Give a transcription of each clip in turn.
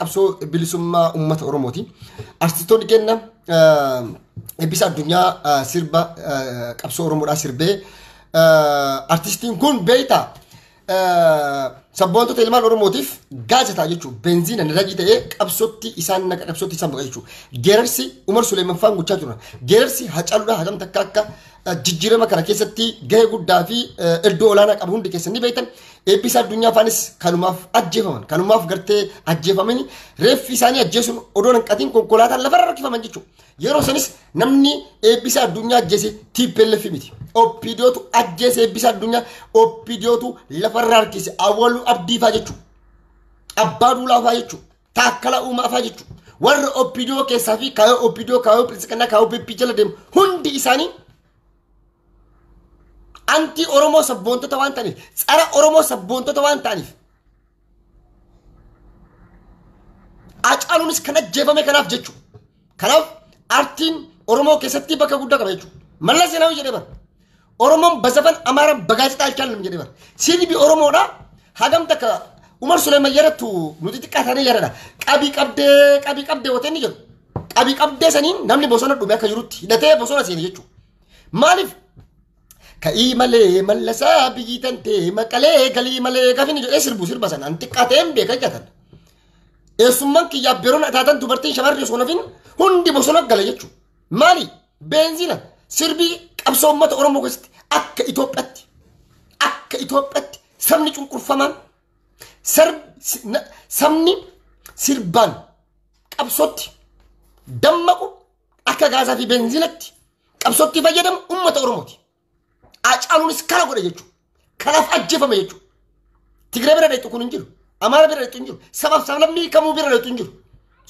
qabsoo bilisummaa uummata Oromooti. Artistoonni keenya Eebbisaa Addunyaa sirba qabsoo Oromoodhaa sirbee artistiin kun beektaa sabboontota ilmaan Oromootiif gaaza jechuudha. Benziina nadaajii ta'ee qabsootti isaan naqa qabsootti isaan baqa jechuudha. Geerarsi Umar Suleeman faan gochaa turan. Geerarsi Hacaaluudhaa hagam takka akka jijjiirama kana keessatti gahee guddaa fi iddoo olaanaa qabu hundi keessan ni beektan. Eebbisaa Addunyaa faanis kanumaaf ajjeefaman. Kanumaaf gartee ajjeefamanii reeffi isaanii ajjeesuun odoo hanqatiin konkolaataan lafarra rakkifaman jechuudha. Yeroo sanis namni Eebbisaa Addunyaa ajjeese TPLF miti. OPDOtu ajjeese Eebbisaa Addunyaa, OPDOtu lafarra harkise Awwaluu Abdii faa jechuudha. Abbaa Duulaa faa jechuudha. Taakkala Uumaa faa jechuudha. Warra OPDO keessaa fi kaayoo OPDO, kaayoo Bilisiqannaa, kaayoo PP jala deemu hundi isaanii anti Oromoo sabboontota waan ta'aniif, tsara Oromoo sabboontota waan ta'aniif. Hacaaluunis kan ajjeefame kanaaf jechuudha. Kanaaf aartiin Oromoo keessatti bakka guddaa qaba jechuudha. Mallas Zeenaawii jedhee bara. Oromoon basafan Amaaraan bagaazexaa alchaalam jedhee bara. Sirbi Oromoodhaa hagam takka Umar Suleeman yarattu nuti xiqqaa taanee yaradha. Qabii qabdee qabii qabdee watee inni jedhu. Qabii qabdee saniin namni bosona dhume akka jirutti hidhatee bosona seene jechuudha. Maaliif? Ka'ii malee mallasaa biyyi tantee maqalee galii malee gaafa inni jedhee sirbu sirba sana an xiqqaa ta'een beeka jatan. Eessummaan kiyyaa beroon ataatan dubartiin shamarri osoo nafin hundi bosona gala jechuudha. Maali? Beenziina sirbii qabsoo uummata Oromoo keessatti akka Itoophiyaatti akka Itoophiyaatti sabni cunqurfamaan sabni sirbaan qabsootti dammaqu akka gaazaa fi beenziinatti qabsootti fayyadamu uummata Oromooti. Hacaaluunis kana godhe jechuudha. Kanaaf ajjeefame jechuudha. Tigree bira dheexu kun hin jiru. Amaara bira dheexu hin jiru. Sabaaf sablammii kamuu bira dheexu hin jiru.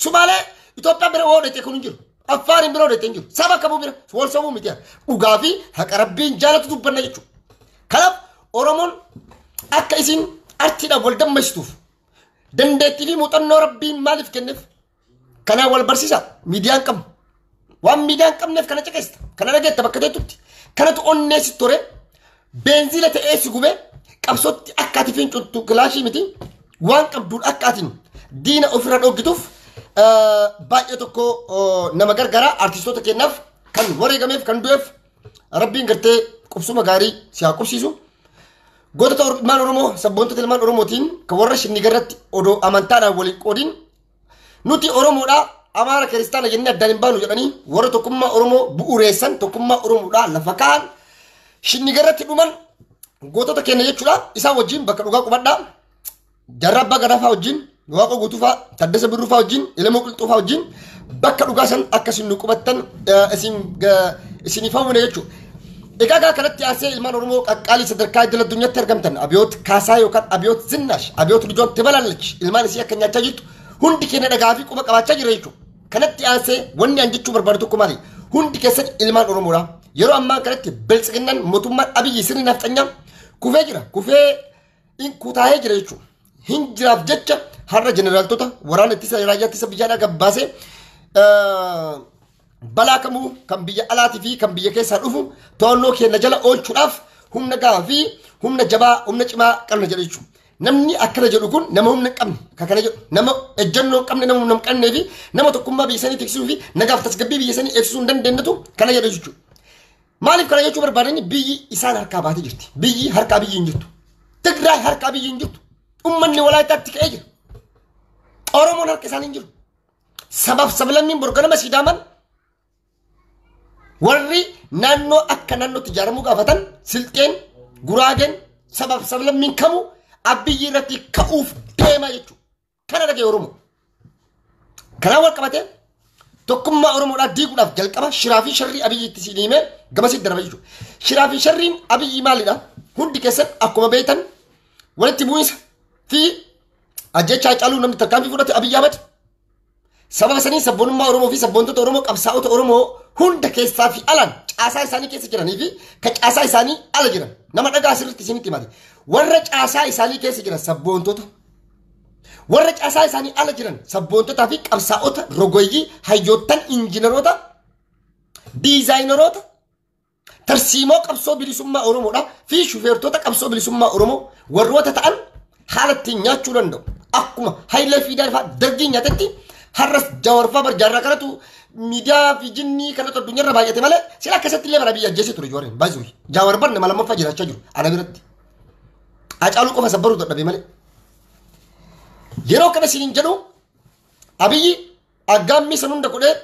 Sumaalee Itoophiyaa bira woo dheexe kun hin jiru. Affaariin bira dheexe hin jiru. Saba kamuu bira wal sobuu miti. Dhugaa fi haqa Rabbiin jaalatu dubbanna jechuudha. Kanaaf Oromoon akka isin artiidhaan wal dammaysituuf dandeettii fi muuxannoo Rabbiin maaliif kenneef kanaan wal barsiisa miidiyaan qabnu. Waan miidiyaan qabneef kana caqeessa. Kana dhageetta bakka teettutti. Kanatu onneessi ture beenziila ta'ee si gubee qabsootti akka ati finciltu kilaashii miti waan qabduun akka atiin diina ofirra dhoggituuf baay'ee tokko nama gargaara artistoota kennaaf kan wareegameef kan du'eef Rabbiin gartee qubsuma gaarii si haa qubsiisu. Gootota ilmaan Oromoo sabboontota ilmaan Oromootiin kan warra shinnigarratti odoo amantaadhaan waliin qoodiin nuti Oromoodhaa Amaara kiristaana jennee addaan hin baanu jedhanii warra tokkummaa Oromoo bu'uureessan tokkummaa Oromoodhaa lafa kaa'an shinnigarratti dhuman gootota keenya jechuudha. Isaan wajjin bakka dhugaa qubadhaa. Jaarraa Abbaa Gadaa fa'aa wajjin, Waaqoo Guutuu fa'aa, Taddasa Birruu fa'aa wajjin, Elemoo Qilxuu fa'aa wajjin bakka dhugaa san akka isin nu qubattan isiniif hawwina jechuudha. Egaa gaa kanatti aansee ilmaan Oromoo qaqqaalii sadarkaa idil addunyaatti argamtan Abiyoot Kaasaa yookaan Abiyoot Zinnaash, Abiyoot Lijoon Tibalaalach ilmaan isii akka nyaachaa jirtu hundi keenya dhagaa fi quba qabaachaa jira jechuudha. Kanatti aansee wanni an jechuu barbaadu tokko maali? Hundi keessan ilmaan Oromoodha. Yeroo ammaa kanatti biltsiginnaan mootummaan Abiyyi sirni nafxanyaa kufee jira. Kufee kutaa'ee jira jechuudha. Hin jiraaf jecha har'a jeneraaltota waraana ittisa raayyaa ittisa biyyaadhaa gabbaasee balaa kamuu kan biyya alaatii fi kan biyya keessaa dhufu to'annoo keenya jala oolchuudhaaf humna gahaa fi humna jabaa humna cimaa qabna jedha jechuudha. Namni akkana jedhu kun nama humna hin qabne kan kana jedhu nama ejjennoo hin qabne nama humna hin qabnee fi nama tokkummaa biyya sanii tiksuu fi nagaaf tasgabbii biyya sanii eegsisuu hin dandeenyetu kana jedha jechuudha. Maaliif kana jechuu barbaadani biyyi isaan harkaa baatee jirti. Biyyi harkaa biyyi hin jirtu. Tigraay harkaa biyyi hin jirtu. Uummanni Walaayitaatti ka'ee jira. Oromoon harka isaanii hin jiru. Sabaaf sablammiin borganama Sidaaman warri naannoo akka naannootti ijaaramuu gaafatan Silxeen, Guraageen, sabaaf sablammiin kamuu Abiyyi irratti ka'uuf deemaa jechuudha. Kana dhaga'e Oromoo. Kanaan wal qabatee tokkummaa Oromoodhaa diiguudhaaf jalqaba shiraa fi sharrii Abiyyi itti siin himee gamasitti darba jechuudha. Shiraa fi sharriin Abiyyi maalidha? Hundi keessan akkuma beektan walitti bu'iinsa fi ajjeechaa Haacaaluu namni tarkaanfii fudhate Abiyyi Ahmad. Sababa saniin sabboonummaa Oromoo fi sabboontota Oromoo qabsaa'ota Oromoo hunda keessaa fi alaan caasaa isaanii keessa jiranii fi kan caasaa isaanii ala jiran nama dhagaa sirriitti isinitti himate. Warra caasaa isaanii keessa jiran sabboontota warra caasaa isaanii ala jiran sabboontotaa fi qabsaa'ota rogeeyyii hayyoottan injiinaroota diizaayineroota tarsiimoo qabsoo bilisummaa Oromoodha fi shufeertota qabsoo bilisummaa Oromoo warroota ta'an haala ittiin nyaachuu danda'u. Akkuma Hayilee Fiidaa fa'aa dargii nyaatetti har'as Jawaar fa'aa barjaarraa kanatu miidiyaa fi jinnii kanatu addunyaarra baay'ate malee sila akkasitti illee bara biyya ajjeesee ture Jawaariin baay'isuu. Jawaar bar nama lammaffaa jiraachaa jiru ana biratti. Hacaaluu qofa sabbaruu dadhabe malee. Yeroo kana isiniin jedhu Abiyyi aggaammii san hunda godhee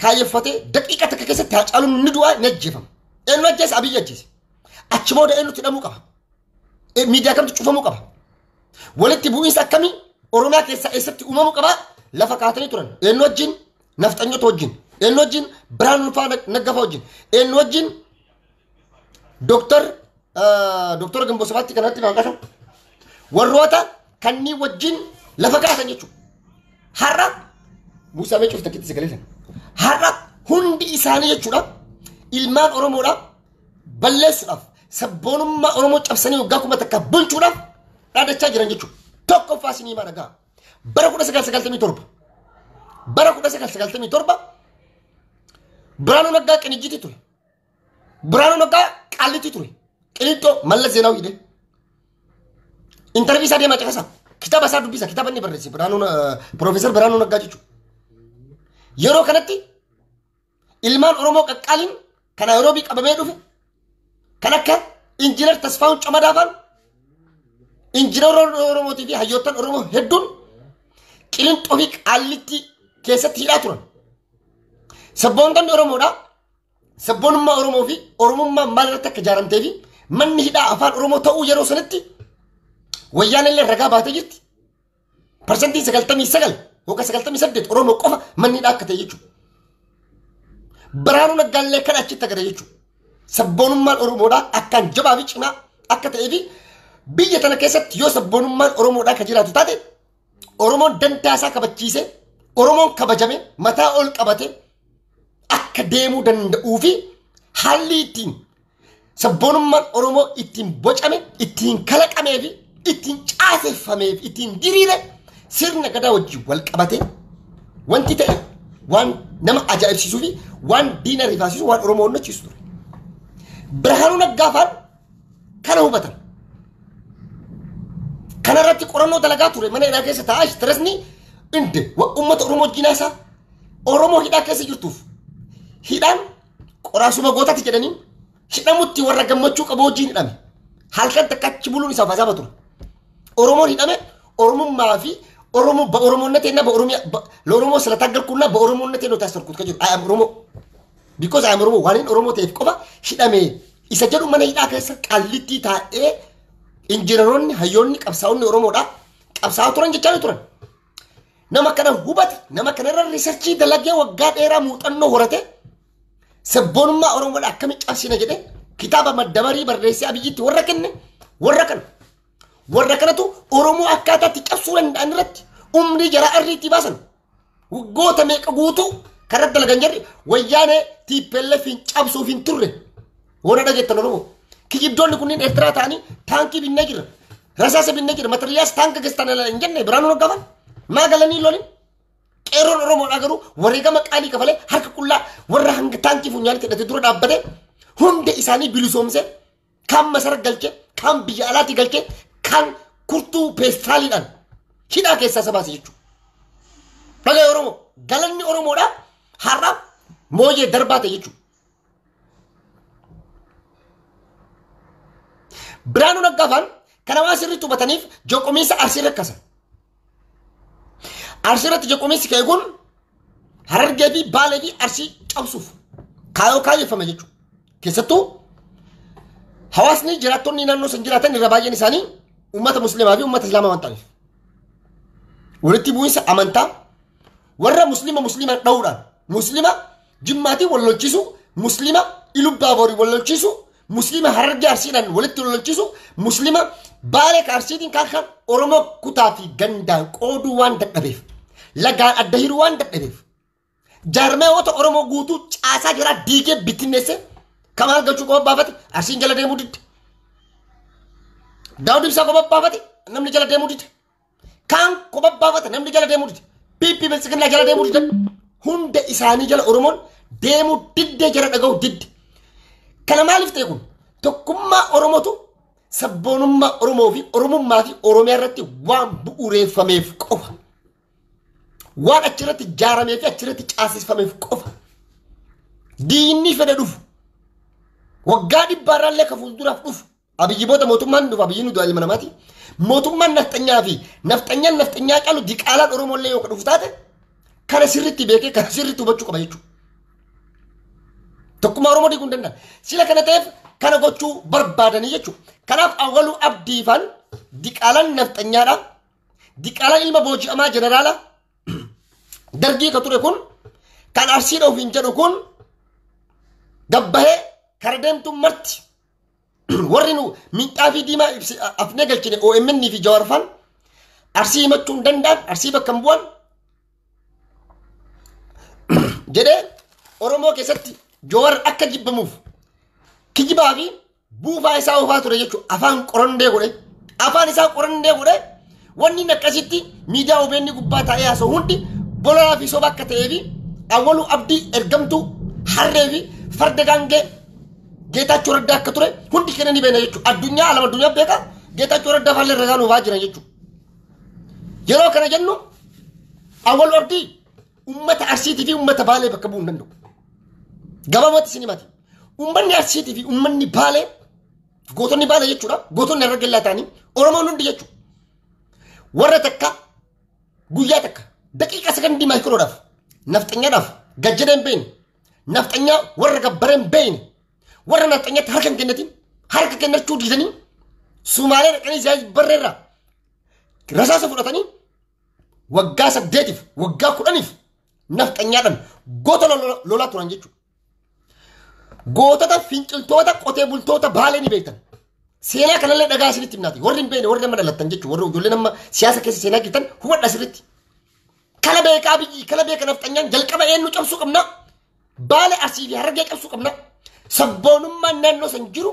kaayyeffatee daqiiqa takka keessatti Hacaaluun ni du'aa ni ajjeefama. Eenyu ajjeese? Abiyyi ajjeese. Achi booda eenyutti hidhamuu qaba? Miidiyaa kamtu cufamuu qaba? Walitti bu'iinsa akkamii Oromiyaa keessaa eessatti uumamuu qaba? Lafa kaatanii turan. Eenyu wajjin? Nafxanyoota wajjin. Eenyu wajjin? Birhaanuu Naggaa wajjin. Eenyu wajjin? Dooktar Gimboo Sabaatti kanatti maqaa warroota kanneen wajjin lafa kaatan jechuudha. Har'a Muusaa mee cufta kitti sagalee sana. Har'a hundi isaanii jechuudha ilmaan Oromoodha balleessuudhaaf sabboonummaa Oromoo cabsanii waggaa 1000 bulchuudhaaf dhaadachaa jiran jechuudha. Tokkoffaa isinii maa dhagaa. Bara 1997 bara 1997 Birhaanuu Naggaa Qinijjiitti ture. Birhaanuu Naggaa Qaallitti ture. Qilixxoo Mallas Zeenaawii hidhe. Intarvii isaa deemaa caqasaa. Kitaaba isaa dubbisa. Kitaaba inni barreesse Birhaanuu Piroofeesar Birhaanuu Naggaa jechuudha. Yeroo kanatti ilmaan Oromoo qaqqaaliin kan Naayiroobii qabamee dhufe kan akka Injiinar Tasfaa'uun Camadaa fa'aan injiinar Oromootii fi hayyoottan Oromoo hedduun Qilinxoo fi Qaallitti keessatti hidhaa turan. Sabboontonni Oromoodhaa sabboonummaa Oromoo fi Oromummaa maal irratti akka ijaaramtee fi manni hidhaa afaan Oromoo ta'uu yeroo sanatti wayyaan illee ragaa baatee jirti. 99% yookaan 98% Oromoo qofa manni hidhaa akka ta'e jechuudha. Birhaanuu Naggaallee kan achitti agarra jechuudha. Sabboonummaan Oromoodhaa akkaan jabaa fi cimaa akka ta'ee fi biyya tana keessatti yoo sabboonummaan Oromoodhaa akka jiraatu taate Oromoon dantaa isaa kabachiisee Oromoon kabajame mataa ol qabate akka deemuu danda'uu fi haalli ittiin sabboonummaan Oromoo ittiin bocame, ittiin kalaqamee fi ittiin caaseffamee fi ittiin diriire sirna gadaa wajjin wal qabate wanti ta'e waan nama ajaa'ibsiisuu fi waan diina rifaasisu waan Oromoo onnachiisu ture. Birhaanuu Naggaa fa'aan kana hubatan. Kana irratti qorannoo dalagaa ture mana hidhaa keessa taa'aa stressni inde uummata Oromoo wajjin haasaa Oromoo hidhaa keessa jirtuuf hidhaan qoraasuma gootaati jedhanii hidhamutti warra gammachuu qabu wajjin hidhame. Halkan takka achi buluun isaaf azaaba ture. Oromoon hidhame Oromummaa fi Oromoo በኦሮሞነቴና በኦሮሚያ ለኦሮሞ ስለታገልኩና በኦሮሞነቴ ነው ታሰርኩት ከጅሩ I am Oromo because I am Oromo waan Oromoo ta'eef qofa hidhame isa jedhu mana hidhaa keessa Qaallitti taa'ee injiinaroonni hayyoonni qabsaa'onni Oromoodha qabsaa'aa turan jechaa turan. Nama kana hubate nama kanarra research dalagee waggaa dheeraa muuxannoo horate sabboonummaa Oromoodha akkamitti cabsina jedhee kitaaba maddabarii barreessee Abiyyitti warra kenne warra kana. Warra kanatu Oromoo akkaataatti cabsuu danda'an irratti umrii jaraa arriitti baasan waggoota meeqa guutuu karratti dalagan jarri wayyaanee TPLF hin cabsuuf hin turre warra dhageettan Oromoo. Kijibdoonni kunneen Eertiraa ta'anii taankii binnee jirra rasaasa binnee jirra matariyaas taanka geessan hin jenne Birhaanuu Naggaa fa'aa maa galanii lolin qeerroon Oromoodhaa garuu wareegama qaalii kafalee harka qullaa warra hanga taankii funyaanitti hidhate dura dhaabbate hunda isaanii bilisoomse kaan masara galche kaan biyya alaatti galche kan kurtuu peestaaliidhaan hidhaa keessaa isa baase jechuudha. Dhagaa Oromoo galanni Oromoodhaa har'a mooyee darbaa ta'e jechuudha. Birhaanuu Naggaa fa'aan kana waan sirriitti hubataniif jeequmsa Arsii irra kasa. Arsii irratti jeequmsi ka'e kun Harargee fi Baalee fi Arsii cabsuuf kaayoo kaayyeffame jechuudha. Keessattuu hawaasni jiraattonni naannoo san jiraatan irra baay'een isaanii uummata musliimaa fi uummata islaamaa waan ta'aniif. Walitti bu'iinsa amantaa warra musliima musliimaan dha'uudhaan musliima jimmaatiin wal lolchiisu, musliima Ilubbaaborii wal lolchiisu, musliima Harargee Arsiidhaan walitti wal lolchiisu, musliima Baalee Arsiitiin kan kan Oromoo kutaa fi gandaan qooduu waan dadhabeef lagaan adda hiruu waan dadhabeef jaarmeewota Oromoo guutuu caasaa jiraa diigee bittinneesse Kamaal Galchuu qofa baafate Arsiin jala deemuu didde. Daawud Ibsaa qofa baafate namni jala deemuu didde. Kaan qofa baafate namni jala deemuu didde. PP Biltsiginnaa jala deemuu didde. Hunda isaanii jala Oromoon deemuu diddee jala dhaga'uu didde. Kana maaliif ta'e kun tokkummaa Oromootu Sabboonummaa Oromoo fi Oromummaa fi Oromiyaa irratti waan bu'uureeffameef qofa. Waan achirratti ijaaramee fi achirratti caasiffameef qofa. Diinni fedhe dhufu. Waggaa dhibbaarraallee ka fuulduraaf dhufu. Abiyyi booda mootummaan dhufu abiyyiin du'a ilma namaati. Mootummaan nafxanyaa fi nafxanyaan nafxanyaa caalu diqaalaan Oromollee yoo dhufu taate kana sirriitti beekee kana sirriitti hubachuu qaba jechuudha. Tokkummaa Oromoo diiguu hin danda'an. Sila kana ta'eef kana gochuu barbaadanii jechuudha. Kanaaf Awwaluu Abdiifaan diqaalaan nafxanyaadha. Diqaalaan ilma booji'amaa jeneraala dargii ka ture kun kan Arsiidha ofiin jedhu kun gabbahee kara deemtuun marti warri nu minxaafii diimaa afnee galchine OMN fi Jawaarfaan Arsii himachuu hin danda'an, Arsii bakka hin bu'an jedhee Oromoo keessatti Jawaar akka jibbamuuf kijibaa fi buufaa isaa oofaa ture jechuudha. Afaan qorandee godhe. Afaan isaa qorandee godhe. Wanni inni akkasitti miidiyaa OBN gubbaa taa'ee haasa'u hundi bololaa fi soba akka ta'ee fi Awwaluu Abdii ergamtuu harree fi farda gaangee Geetaachoo Raddaa akka ture hundi keenya ni beekna jechuudha. Addunyaa alama addunyaa beeka Geetaachoo Raddaa faallee ragaa nuufaa jiran jechuudha. Yeroo kana jennu Awwaluu Abdii uummata Arsiitii fi uummata Baalee bakka bu'uu hin danda'u. Gabaabumatti isin himati. Uummanni Arsiitii fi uummanni Baalee gootonni Baalee jechuudha. Gootonni Harargellaa ta'anii Oromoon hundi jechuudha. Warra takka guyyaa takka daqiiqa sakandii maayikiroodhaaf nafxanyaadhaaf gajjadee hin beekne nafxanyaa warra gabbaree hin beekne warra nafxanyaatti harka hin kennatin harka kennachuu diidanii Sumaalee dhaqanii siyaasa barreerraa rasaasa fudhatanii waggaa 8f waggaa 10f nafxanyaadhaan goota lolaa turan jechuudha. Gootota finciltoota qotee bultoota Baalee ni beektan. Seenaa kanallee dhagaa isinitti himnaati. Warri hin beekne warri nama dhalattan jechuudha. Warri ijoollee nama siyaasa keessa seenaa jirtan hubadha sirriitti. Kana beekaa biyyi kana beeka nafxanyaan jalqaba eenyu cabsuu qabna. Baalee Arsii fi Harargee cabsuu qabna. Sabboonummaan naannoo san jiru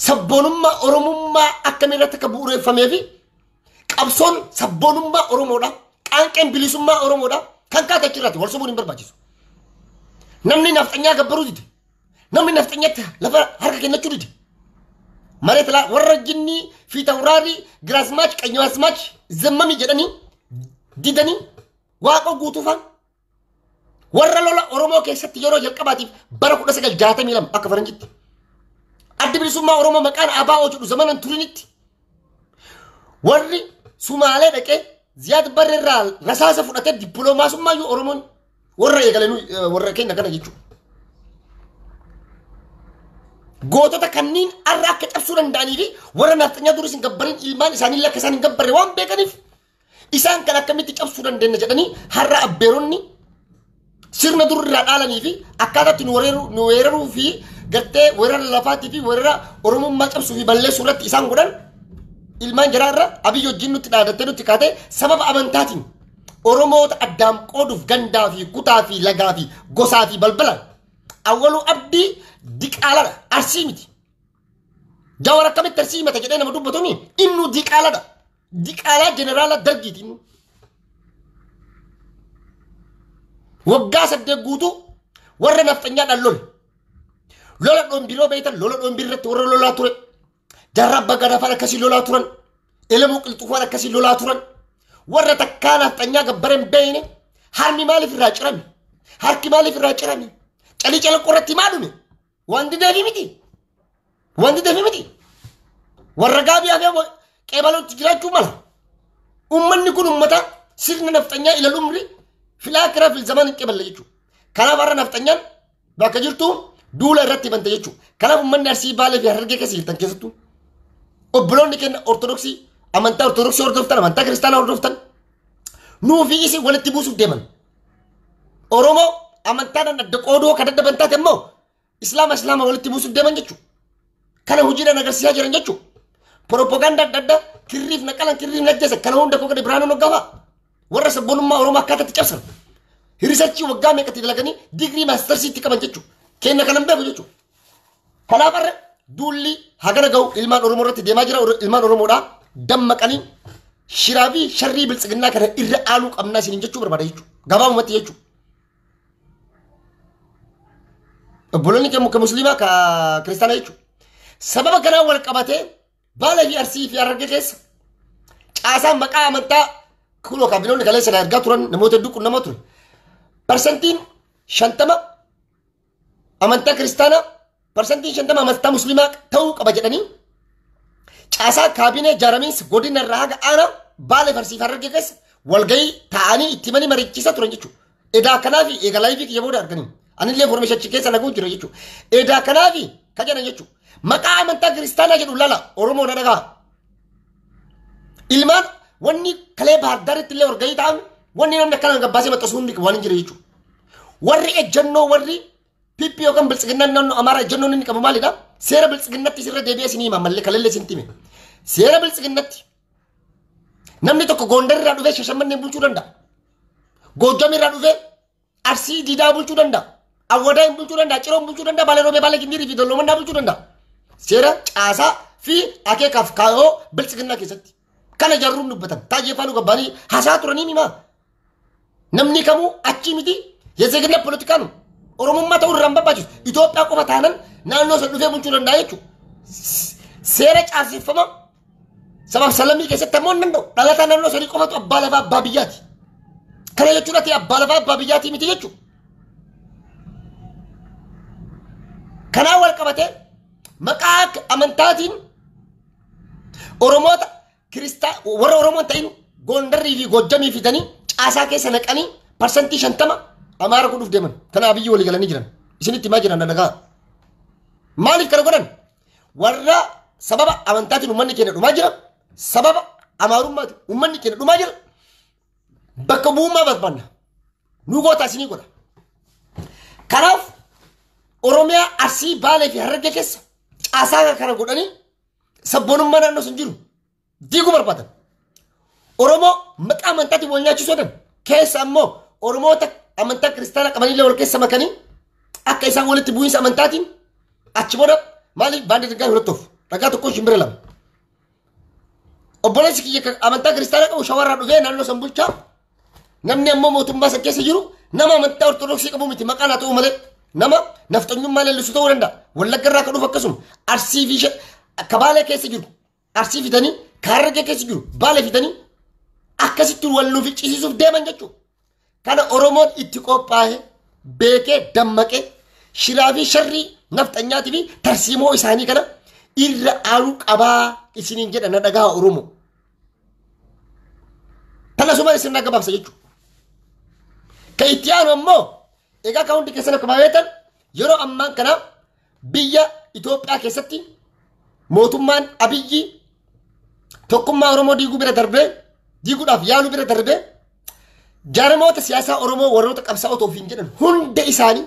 sabboonummaa Oromummaa akkamii irratti akka bu'uureffamee fi qabsoon sabboonummaa Oromoodha. Qaanqeen bilisummaa Oromoodha. Kan kaate achirraati wal sobuun hin barbaachisu. Namni nafxanyaa gabbaruu dide. Namni nafxanyaatti lafa harka kennachuu dide. Mareet laa warra jinnii fi tawraarii giraasmaach qanyaasmaach zammamii jedhanii didanii waaqa guutuufaan warra lola Oromoo keessatti yeroo jalqabaatiif bara 1962 akka faranjitti. Addi bilisummaa Oromoo maqaan ABO jedhu zamanan turinitti warri Sumaalee dhaqee Ziyaad Barre irraa rasaasa fudhatee dippiloomaasummaa iyyuu Oromoon warra eegale warra keenya kana jechuudha. Gootota kanneen har'a akka cabsuu danda'anii fi warra nafxanyaa duris hin gabbarin ilmaan isaanii akka isaan hin gabbarre waan beekaniif isaan kan akkamitti cabsuu dandeenya jedhanii har'a abbeeronni sirna dur irraa dhaalanii fi akkaataatti nu weeraruu fi gartee weerara lafaatii fi weerara Oromummaa cabsuu fi balleessuu irratti isaan godhan ilmaan jaraa irra Abiyyi wajjin nutti dhaadattee nutti kaatee sababa amantaatiin Oromoota addaan qooduuf gandaa fi kutaa fi lagaa fi gosaa fi balbalaan Awwaluu Abdii diqaaladha Arsii miti. Jawar akkamitti Arsii himata jedhee nama dubbatumi innuu diqaaladha. Diqaalaa jeneraala dargiiti innuu. Waggaa 8 guutuu warra nafxanyaadhaan lole. Lola dhombiroo beektan lola dhombir irratti warra lolaa ture. Jaarraa abbaa gadaa faan akkasii lolaa turan. Elemoo qilxuu faan akkasii lolaa turan. Warra takkaa nafxanyaa gabbara hin beekne harmi maaliif irraa cirame? Harki maaliif irraa cirame? Calii calaqqoo irratti maa dhume? Wanti deebii miti. Wanti deebii miti. Warra gaabii hafee qeebaluutti jiraachuu mala. Uummanni kun uummata sirna nafxanyaa ilal umri filaa kiraa fil zaman hin qeeballe jechuudha. Kanaaf har'a nafxanyaan bakka jirtu duula irratti bante jechuudha. Kanaaf uummanni Arsii Baalee fi Harargee keessa jirtan keessattuu obboloonni keenya Ortodoksii amantaa Ortodoksii hordoftan amantaa Kiristaanaa hordoftan nuu fi isin walitti buusuuf deeman. Oromoo amantaadhaan adda qooduu akka dadhaban taate immoo Islaama Islaama walitti buusuuf deeman jechuudha. Kana hojiidhaan agarsiisaa jiran jechuudha. Propaganda adda addaa kirriif naqalan kirriif najjeessa kana hunda koo gadi Birhaanuu Naggaa fa'a. Warra sabboonummaa Oromoo akkaataatti cabsan. Riisarchii waggaa meeqatti dalaganii digirii maastarsiitti qaban jechuudha. Kenna kanan beeku jechuudha. Kanaaf har'a duulli hagana ga'u ilmaan Oromoo irratti deemaa jira. Ilmaan Oromoodhaa dammaqanii shiraa fi sharrii biltsiginnaa kana irra aanuu qabnaa isiniin jechuu barbaada jechuudha. Gabaabumatti jechuudha. Obboloonni keenya ka musliimaa ka kiristaanaa jechuudha. Sababa kanaan wal qabatee Baalee fi Arsii fi Harargee keessa caasaan maqaa amantaa kunoo kaabinoonni kaleessa argaa turan namoota hedduu qunnamaa ture. 50% amantaa kiristaanaa, 50% amantaa musliimaa ta'uu qaba jedhanii caasaa kaabinee jaaramiinsa godina irraa haga aanaa Baalee fi Arsii fi Harargee keessa walgahii taa'anii itti himanii mariichisaa turan jechuudha. Edaa kanaafi egaa laayifii kiyya booda arganii. Anillee information achi keessa naguu jira jechuudha. Edaa kanaafi ka jedhan jechuudha. Maqaa amantaa kiristaanaa jedhu lala Oromoo na dhagaa. Ilmaan wanni kalee Baahirdaaritti illee walgahii ta'an wanni namni akkanaan gabbaasee maxxansu hundi waan hin jire jechuudha. Warri ejjennoo warri PP yookaan biltsiginnaan naannoo Amaaraa ejjennoon inni qabu maalidha? Seera biltsiginnatti sirra deebi'ee isinii hima mallee kalellee isin time. Seera biltsiginnatti namni tokko Gondar irraa dhufee Shashamannee bulchuu danda'a. Goojjam irraa dhufee Arsii Diidaa bulchuu danda'a. Awwadaa bulchuu danda'a. Ciroon bulchuu danda'a. Baalee Roobee, Baalee Gindirii fi Dollomannaa bulchuu danda'a. Seera caasaa fi akeekaaf kaayoo biltsiginnaa keessatti. Kana jarruun dubbatan. Taayyee faanuu gabbaanii hasaa turanii mimaa. Namni kamuu achii miti የዜግነት ፖለቲካ ነው። Oromummaa ta'uu irraa hin barbaachisu. Itoophiyaa qofa taanan naannoo san dhufee bulchuu danda'a jechuudha. Seera caaseffama sabaaf salamii keessatti ammoo hin danda'u. Dhalataa naannoo sanii qofatu abbaa lafaa abbaa biyyaati. Kana jechuun ati abbaa lafaa abbaa biyyaatii miti jechuudha. Kanaan wal qabatee maqaa amantaatiin Oromoota kiristaa warra Oromoon ta'in Gondarrii fi Gojjamii fidanii caasaa keessa naqanii 50% Amaara godhuuf deeman. Kana Abiyyi walii galanii jiran. Isinitti himaa jiran dhagaa. Maaliif kana godhan? Warra sababa amantaatiin uummanni keenya dhumaa jira. Sababa amaarummaatiin uummanni keenya dhumaa jira. Bakka bu'ummaa barbaanna. Nu goota isinii godha. Kanaaf Oromiyaa Arsii Baalee fi Harargee keessa caasaa kana godhanii sabboonummaa naannoo sun jiru diiguu barbaadan. Oromoo maqaa amantaatiin wal nyaachisuu keessa ammoo Oromoota amantaa kiristaanaa qabanillee wal keessa makanii akka isaan walitti bu'iinsa amantaatiin achi booda maaliif baandii dhagaa hulattuuf dhagaa tokko shimbira lama. Obboleessi kiyya amantaa kiristaanaa qabu shawarraa dhufee naannoo san bulchaa namni ammoo mootummaa san keessa jiru nama amantaa ortodoksii qabu miti maqaan haa ta'u malee nama nafxanyummaa leellisu ta'uu danda'a. Wallagga irraa kan dhufu akkasuma Arsii fi Kabaalee keessa jiru Arsii fidanii Harargee keessa jiru Baalee fidanii akkasitti wal nu ficcisiisuuf deeman jechuudha. Kana Oromoon itti qophaa'e beekee dammaqee shiraa fi sharrii nafxanyaatii fi tarsiimoo isaanii kana irra aanuu qabaa isiniin jedha na dhagaa Oromoo. Tana suma isin gabaabsa jechuudha. Kan itti aanu ammoo egaa kan hundi keessan akkuma beektan yeroo ammaan kana biyya Itoophiyaa keessatti mootummaan Abiyyi tokkummaa Oromoo diiguu bira darbee diiguudhaaf yaaluu bira darbee jaarmoota siyaasaa Oromoo warroota qabsaa'ota ofiin jedhan hunda isaanii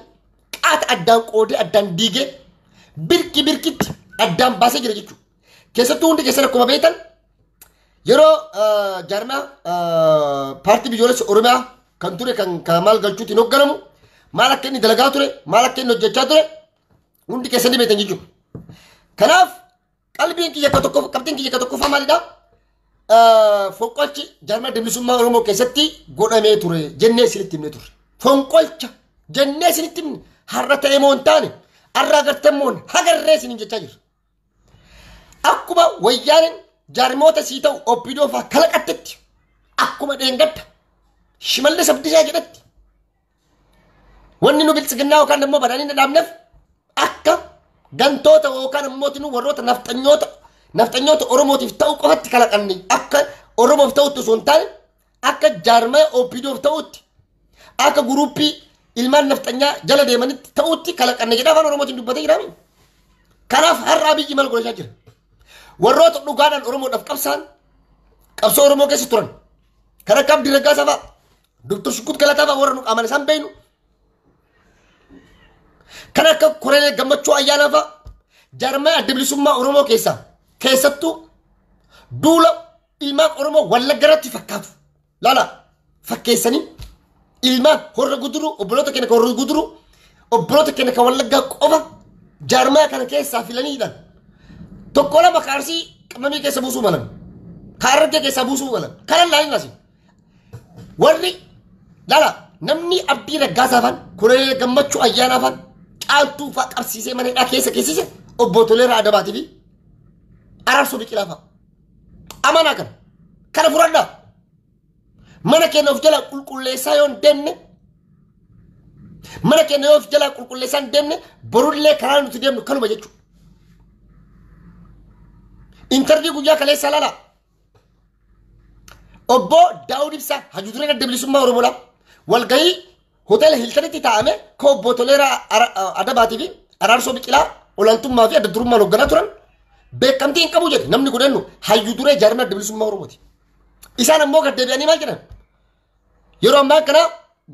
qaata addaan qoodee addaan diigee birki birkitti addaan baasee jira jechuudha. Keessattuu hundi keessan akkuma beektan yeroo jaarmaa paartii biyyoolessa Oromiyaa kan ture kan Kamaal Galchuutiin hoogganamu maal akka inni dalagaa ture maal akka inni hojjechaa ture hundi keessan ni beektan jechuudha. Kanaaf qalbiin kiyya akka tokko qabxiin kiyya akka tokkoffaa maalidhaa? Fonqolchi jaarmaa bilisummaa Oromoo keessatti godhamee ture jennee isinitti himne ture. Fonqolcha jennee isinitti himne har'a ta'ee moo hin taane har'a agartan moo hagarree isiniin jechaa jirra. Akkuma wayyaaneen jaarmoota sii ta'u OPDO fa'aa kalaqattetti akkuma dheengadda Shimallis Abdiisaa jedhetti wanni nu biltsiginnaa yookaan immoo badhaadhina hin dhaabneef akka gantoota yookaan immoo warroota nafxanyoota Oromootiif ta'u qofatti kalaqanne akka Oromoof ta'utti osoo hin taane akka jaarmaa OPDOf ta'utti akka guruppii ilmaan nafxanyaa jala deemanitti ta'utti kalaqanne jedha afaan Oromootiin dubbatee jiraami. Kanaaf har'a Abiyyi maal godhachaa jira? Warroota dhugaadhaan Oromoodhaaf qabsaan qabsoo Oromoo keessa turan kan akka Abdii Raggaasaa fa'a Dr. Shukkuut Galataa fa'a warra nu qaamaan isaan beeknu kan akka Koroneel Gammachuu Ayyaanaa fa'a jaarmaa adda bilisummaa Oromoo keessaa keessattuu duula ilmaan Oromoo Wallagga irratti fakkaatu. Laala fakkeessanii ilmaan horra guduruu obboloota keenya kan horra guduruu obboloota keenya kan Wallaggaa qofa jaarmaa kana keessaa filaniidhaan tokko lama kaarsii qamamii keessa buusuu malan Harargee keessaa buusuu malan kanan laalin asi. Warri laala namni Abdii Raggaasaa faan Koroneel Gammachuu Ayyaanaa faan Caaltuu faa qabsiisee mana hidhaa keessa keessise Obbo Toleeraa Adabaatii fi Araarsoo Biqilaa fa'a. Amanaa kana. Kana fudhadhaa. Mana keenya of jalaa qulqulleessaa yoo hin deemne, mana keenya yoo of jalaa qulqulleessaa hin deemne, borullee karaa nuti deemnu kanuma jechuudha. Interview guyyaa kaleessaa ilaalaa. Obbo Daawud Ibsaa Hayyuu Dureen Adda Bilisummaa Oromoodha. Walgahii hoteela Hiltanitti taa'ame ka Obbo Toleeraa Adabaatii fi Araarsoo Biqilaa olaantummaa fi adda durummaan hoogganaa turan beekamtii hin qabu jedhe namni kun eenyu Hayyuu Duree Jaarmaa Adda Bilisummaa Oromooti. Isaan ammoo gad deebi'anii maal jedhan? Yeroo ammaa kana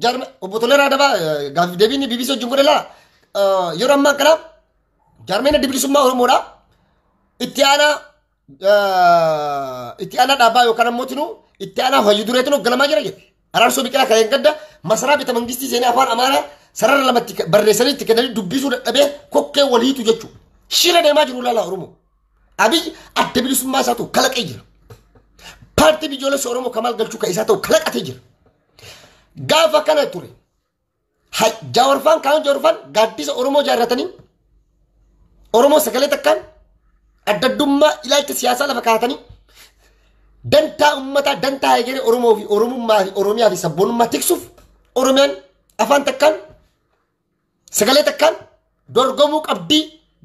jaarmaa Obbo Toleeraa Adabaa gaaffiif deebiin BBC wajjin godhe laa yeroo ammaa kana jaarmeen Adda Bilisummaa Oromoodha. Itti aanaa itti aanaa dhaabaa yookaan ammoo tinuu itti aanaa Hayyuu Dureetiin hoogganamaa jira jedhe. Araarsoo Biqilaa kan gadda masaraa bita mangistii seenee afaan Amaaraa sarara lamatti barreessanii itti kennanii dubbisuu dadhabee kokkee waliitu jechuudha. Shira deemaa jiru laalaa Oromoo. Abiy adda bilisummaa isaa ta'u kalaqee jira. Paartii biyyoolessa Oromoo Kamaal Galchuu kan isaa ta'u kalaqatee jira. Gaafa kana ture. Jaawarfaan kaan Jaawarfaan gaaddisa Oromoo jaarratanii Oromoo sagalee takkaan adda addummaa ilaalcha siyaasaa lafa kaa'atanii dantaa uummataa dantaa egeree Oromoo fi Oromummaa fi Oromiyaa fi sabboonummaa tiksuuf Oromiyaan afaan takkaan sagalee takkaan dorgomuu qabdii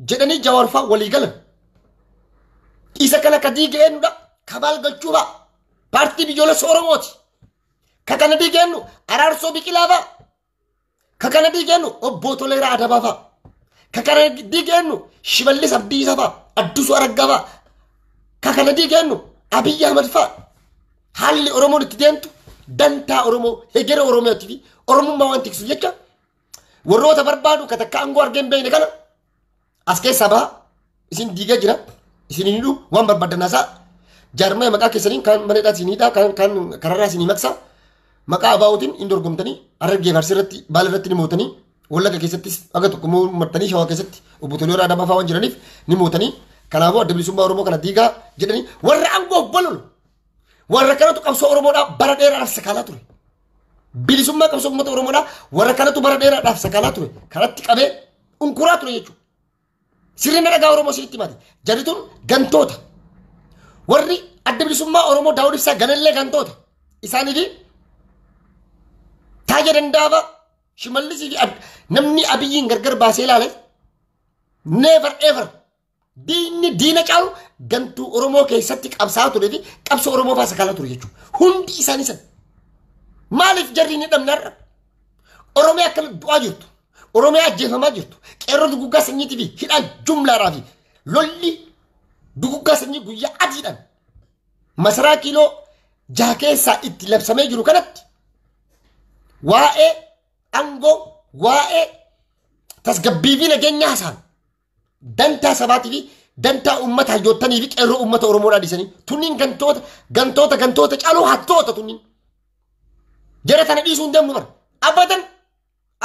jedhanii Jaawarfaa walii galan. Isa kana ka diige eenyudha? Kamaal Galchuu fa'a. Paartii biyyoolessa Oromooti. Ka kana diige eenyu? Araarsoo Biqilaa fa'a. Ka kana diige eenyu? Obbo Toleeraa Adabaa fa'a. Ka kana diige eenyu? Shimallis Abdiisaa fa'a. Addisuu Araggaa fa'a. Ka kana diige eenyu? Abiyyi Ahmad fa'a. Haalli Oromoon itti deemtu dantaa Oromoo hegere Oromiyaatii fi Oromummaa waan tiksuuf jecha warroota barbaadu ka takka aangoo argee hin beekne kana as keessaa baha isin diigee jira isin hin hidhu waan barbaadan haasaa jaarmaya maqaa keessaniin kan maneedhaa isin hidhaa kan kan kararraa isin maqsaa maqaa abaa'ootiin hin dorgomtanii Harargee fi Arsii irratti Baala irratti ni mootanii Wallagga keessattis aga tokko martanii Shawaa keessatti Obbo Toleeraa Adabaa fa'aa waan jiraniif ni mootanii kanaafuu Adda Bilisummaa Oromoo kana diigaa jedhanii warra aangoof bololu warra kanatu qabsoo Oromoodhaa bara dheeraadhaaf sakaalaa ture. Bilisummaa qabsoo uummata Oromoodhaa warra kanatu bara dheeraadhaaf sakaalaa ture. Kanatti qabee unkuraa ture jechuudha. Sirna dhagaa Oromoo sirriitti himaati. Jarri tun gantoota. Warri Adda Bilisummaa Oromoo Daawud Ibsaa ganallee gantoota. Isaanii fi Taayee Dandaafaa Shimallisii fi namni Abiyyiin gargar baasee ilaale never ever diinni diina caalu gantuu Oromoo keessatti qabsaa'aa turee fi qabsoo Oromoo fa'aa sakaalaa ture jechuudha. Hundi isaanii san. Maaliif jarri hin hidhamne har'a? Oromiyaa akkana du'aa jirtu. Oromiyaa ajjeefamaa jirtu. Qeerroo duguggaa sanyiitii fi hidhaan jumlaadhaa fi lolli duguggaa sanyii guyyaa adiidhaan masaraa kiiloo 6 keessaa itti labsamee jiru kanatti waa'ee aangoo waa'ee tasgabbii fi nageenyaa haasa'an dantaa sabaatii fi dantaa uummata hayyoottanii fi qeerroo uummata Oromoodhaa dhiisanii tunniin gantoota gantoota gantoota caaluu hattoota tunniin jara kana dhiisuu hin deemnu bara abadan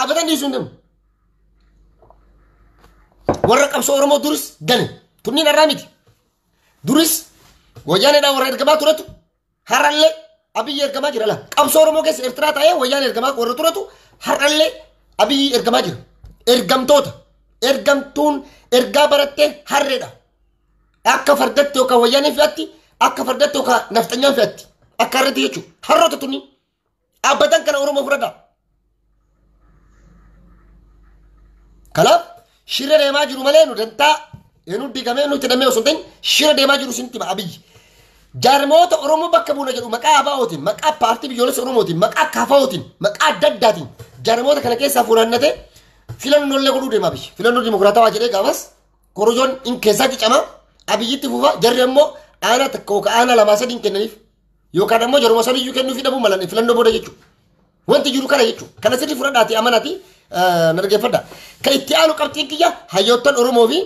abadan dhiisuu hin deemnu. Warra qabsoo Oromoo duris gane tunniin har'aa miti. Duris wayyaaneedhaan warra ergamaa turetu har'allee Abiyyi ergamaa jira laa. Qabsoo Oromoo keessa Eertiraa taa'ee wayyaan ergamaa warra turetu har'allee Abiyyi ergamaa jira. Ergamtoota. Ergamtuun ergaa barattee harreedha. Akka fardatti yookaan wayyaaneen fe'atti, akka fardatti yookaan nafxanyaan fe'atti. Akka harreetti jechuudha. Harroota tunniin. Dhaabbatan kana Oromoo fudhadhaa. Kanaaf shira deemaa jiru malee nu dantaa nu diigamee nutti hidhamee osoo hin ta'in shira deemaa jiru isinitti hima Abiyyi. Jaarmoota Oromoo bakka buuna jedhu maqaa ABO'tiin, maqaa paartii biyyoolessa Oromootiin, maqaa KFO'tiin, maqaa adda addaatiin jaarmoota kana keessaa funaannatee filannoo illee godhuu deema Abiyyi. Filannoo dimokiraatawaa jedhee gaafas korojoon in keessaa qicama Abiyyitti fufa jarri ammoo aanaa tokko yookaan aanaa lamaa sadii hin kennaniif yookaan ammoo jaruma sadiyyuu kennuufii dhabuu malan filannoo booda jechuudha. Wanti jiru kana jechuudha. Kana sirrii fudhadhaatii amanaatii na dhaggeeffadha. Kan itti aanu qabxiin kiyya hayyoottan Oromoo fi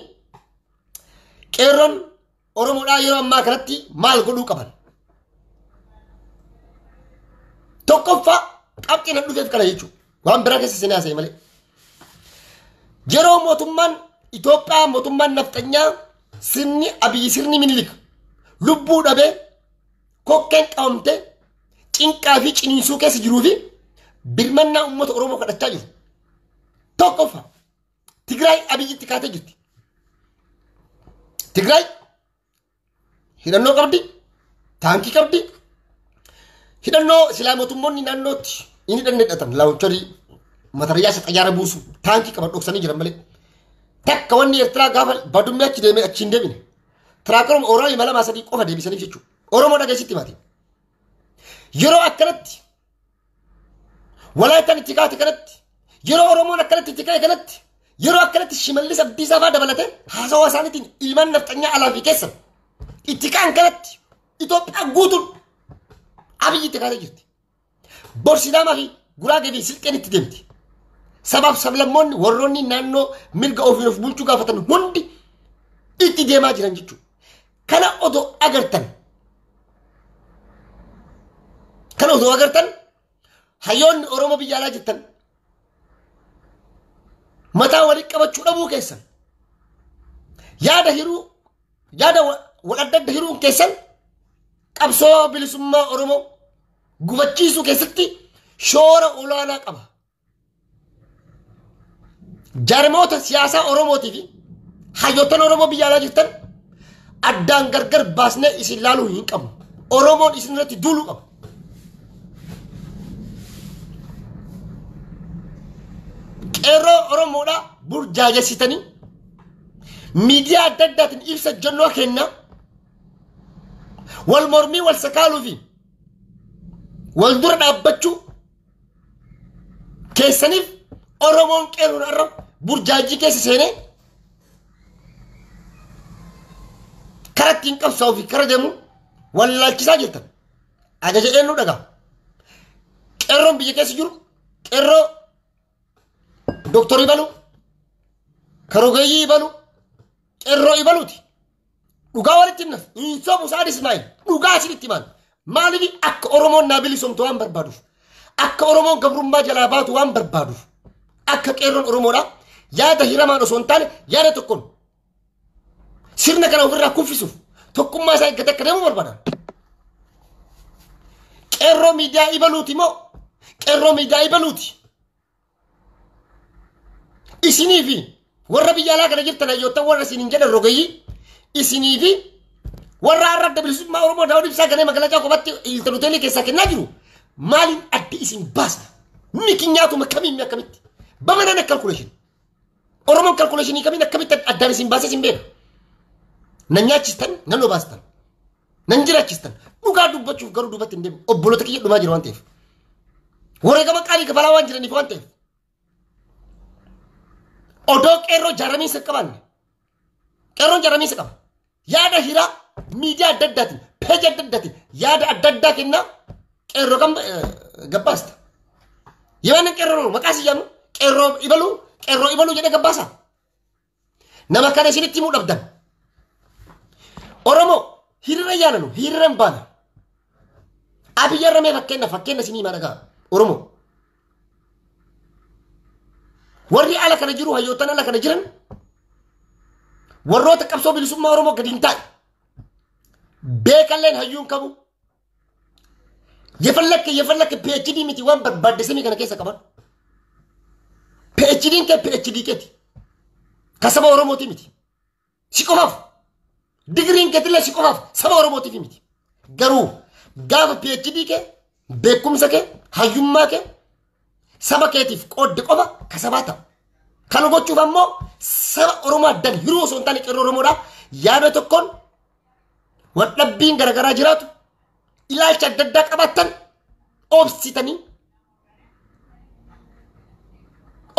qeerroon Oromoodhaa yeroo ammaa kanatti maal godhuu qaban? Tokkoffaa qabxiin an dhufeef kana jechuudha. Waan biraa keessa seenaa haasa'e malee. Yeroo mootummaan Itoophiyaa mootummaan nafxanyaa sirni Abiyyi sirni Minilik lubbuu dhabee kokkeen qabamtee cinqaa fi ciniinsuu keessa jiruu fi birmannaa uummata Oromoo kadhachaa jiru. Tokkoffaa Tigraay Abiyyitti kaatee jirti. Tigraay hidhannoo qabdi, taankii qabdi, hidhannoo silaa mootummoonni naannootti inni hidhanne hidhatan laawuncharii matariyyaa isa xayyaara buusu taankii qaban dhoksanii jiran malee. Takka wanni Eertiraa gaafa badummee achi deemee achi hin deebine. Tiraakaruma Oromoo imala 2-3 qofa deebisaniif jechuudha. Oromoo dhageessitti maati. Yeroo akkanatti Walaayittaan itti kaate kanatti, yeroo Oromoon akkanatti itti ka'e kanatti, yeroo akkanatti Shimallis Abdiisaa fa'aa dabalatee haasawaa isaaniitiin ilmaan nafxanyaa alaa fi keessan itti ka'an kanatti Itoophiyaa guutuun Abiyyi itti kaatee jirti. Bor Sidaamaa fi Guraagee fi Silxeen itti deemti. Sabaaf sablammoonni warroonni naannoo mirga ofiin of bulchuu gaafatan hundi itti deemaa jiran jechuudha. Kana odoo agartan, kana odoo agartan hayyoonni Oromoo biyya alaa jirtan mataa walitti qabachuu dhabuu keessan, yaada hiruu, yaada wal adda adda hiruun keessan qabsoo bilisummaa Oromoo gufachiisuu keessatti shoora olaanaa qaba. Jaarmoota siyaasaa Oromootii fi hayyoottan Oromoo biyya alaa jirtan addaan gargar baasnee isin laaluu hin qabnu. Oromoon isin irratti duuluu qaba. Qeerroo Oromoodhaa burjaajessitanii miidiyaa adda addaatiin ibsa jennoo kennaa wal mormii wal sakaaluu fi wal dura dhaabbachuu keessaniif Oromoon qeerroon har'a burjaajii keessa seenee kara ittiin qabsaa'uu fi kara deemu wallaalchisaa jirtan. Ajaja eenyu dhagaa? Qeerroon biyya keessa jiru qeerroo Dooktor Ibaluu, Karogeeyyii Ibaluu, qeerroo Ibaluuti. Dhugaa walitti himna. Hin sobu Saad Ismaa'il. Dhugaa isinitti himan. Maaliif akka Oromoon naa bilisomtu waan barbaaduuf. Akka Oromoon gabrummaa jalaa baatu waan barbaaduuf. Akka qeerroon Oromoodha. Yaada hiramaan osoo hin taane yaada tokkoon sirna kana ofirraa kuffisuuf tokkummaa isaa eeggate akka deemu barbaada. Qeerroo miidiyaa Ibaluuti moo? Qeerroo miidiyaa Ibaluuti. Isinii fi warra biyya alaa kana jirtan hayyoottan warra isiniin jedhan rogeeyyii isinii fi warra har'a adda bilisummaa Oromoo Daawud Ibsaa ganee magaalaa Caakobaatti Hilton Hoteelii keessaa kennaa jiru maaliin addi isin baasna? Mikinyaatuma kamiin akkamitti? Bamanaan kalkuleeshinii. Oromoon kalkuleeshinii kamiin akkamitti addaan isin baasee isin beeka? Nan nyaachistan, nan obaastan, nan jiraachistan. Dhugaa dubbachuuf garuu duubatti hin deemu. Obboloota kiyya dhumaa jiru waan ta'eef. Wareegama qaalii kafalaa waan jiraniif waan ta'eef. Odoo qeerroo jaaramiinsa hin qabaanne. Qeerroon jaaramiinsa qaba. Yaada hiraa miidiyaa adda addaatiin, peeja adda addaatiin yaada adda addaa kennaa qeerroo kam gabbaasta. Yemaan qeerroo maqaa si jedhamu qeerroo ibaluu qeerroo ibaluu jedhee gabbaasa. Nama kana isinitti himuu dhabdan. Oromoo hiriira yaananu hiriira hin baana. Abiyyi irra mee fakkeenya fakkeenya isinii himaa dhagaa Oromoo. Warri ala kana jiru hayyoottan ala kana jiran warroota qabsoo bilisummaa Oromoo gadi hin taa'e. Beekalleen hayyuun qabu. Yefallakke yefallakke PhD miti waan barbaadde samii kana keessa qaban. PhD'n kee PhD keeti. Ka saba Oromooti miti. Si qofaaf. Digiriin keetillee si qofaaf saba Oromootiif miti. Garuu gaafa PhD kee beekumsa kee hayyummaa kee saba keetiif qoodde qofa ka sabaa ta'a. Kana gochuuf ammoo saba Oromoo addan hiruu osoo hin taane qeerroo Oromoodhaa yaada tokkoon waldhabbiin garaagaraa jiraatu ilaalcha adda addaa qabaattan obsitanii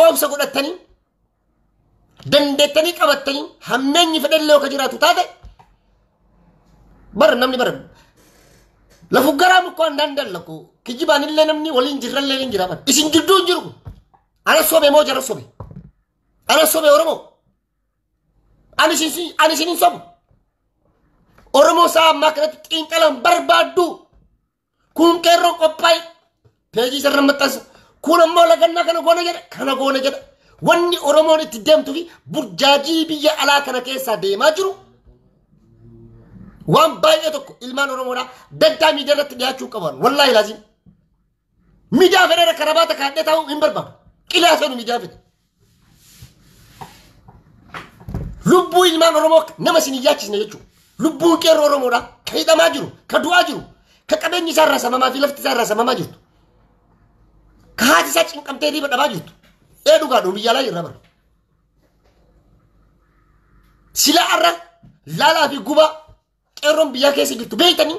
obsa godhattanii dandeettanii qabattanii hammeenyi fedhallee yoo ka jiraatu taate bara namni bara lafu garaa mukkoo andaan dallaku kijibaan illee namni waliin jirrallee hin jira bara isin jidduu hin jiru kun ana sobe moo jara sobe ana sobe Oromoo ani isin hin sobu Oromoo isaa ammaa kanatti xiinxalan barbaaddu kun qeerroo qophaa'e peejii isarra maxxansa kun ammoo lagannaa kana goona jedha kana goona jedha wanni Oromoon itti deemtuu fi burjaajii biyya alaa kana keessaa deemaa jiru waan baay'ee tokko ilmaan Oromoodhaa dantaa miidiyaa irratti dhiyaachuu qaban wallaahi laazim miidiyaa fedheera karabaata kaadhee taa'uu hin barbaadu qilee haasa'u miidiyaa fedhe. Lubbuu ilmaan Oromoo nama isin yaachisne jechuudha. Lubbuun qeerroo Oromoodha. Ka hidhamaa jiru, ka du'aa jiru, ka qabeenyi isaa irraa samamaa fi lafti isaa irraa samamaa jirtu. Ka haati isaa cinqamtee riba dhabaa jirtu. Ee dhugaa biyya alaa jirra bara. Silaa irra laalaa fi gubaa qeerroon biyyaa keessa jirtu beektanii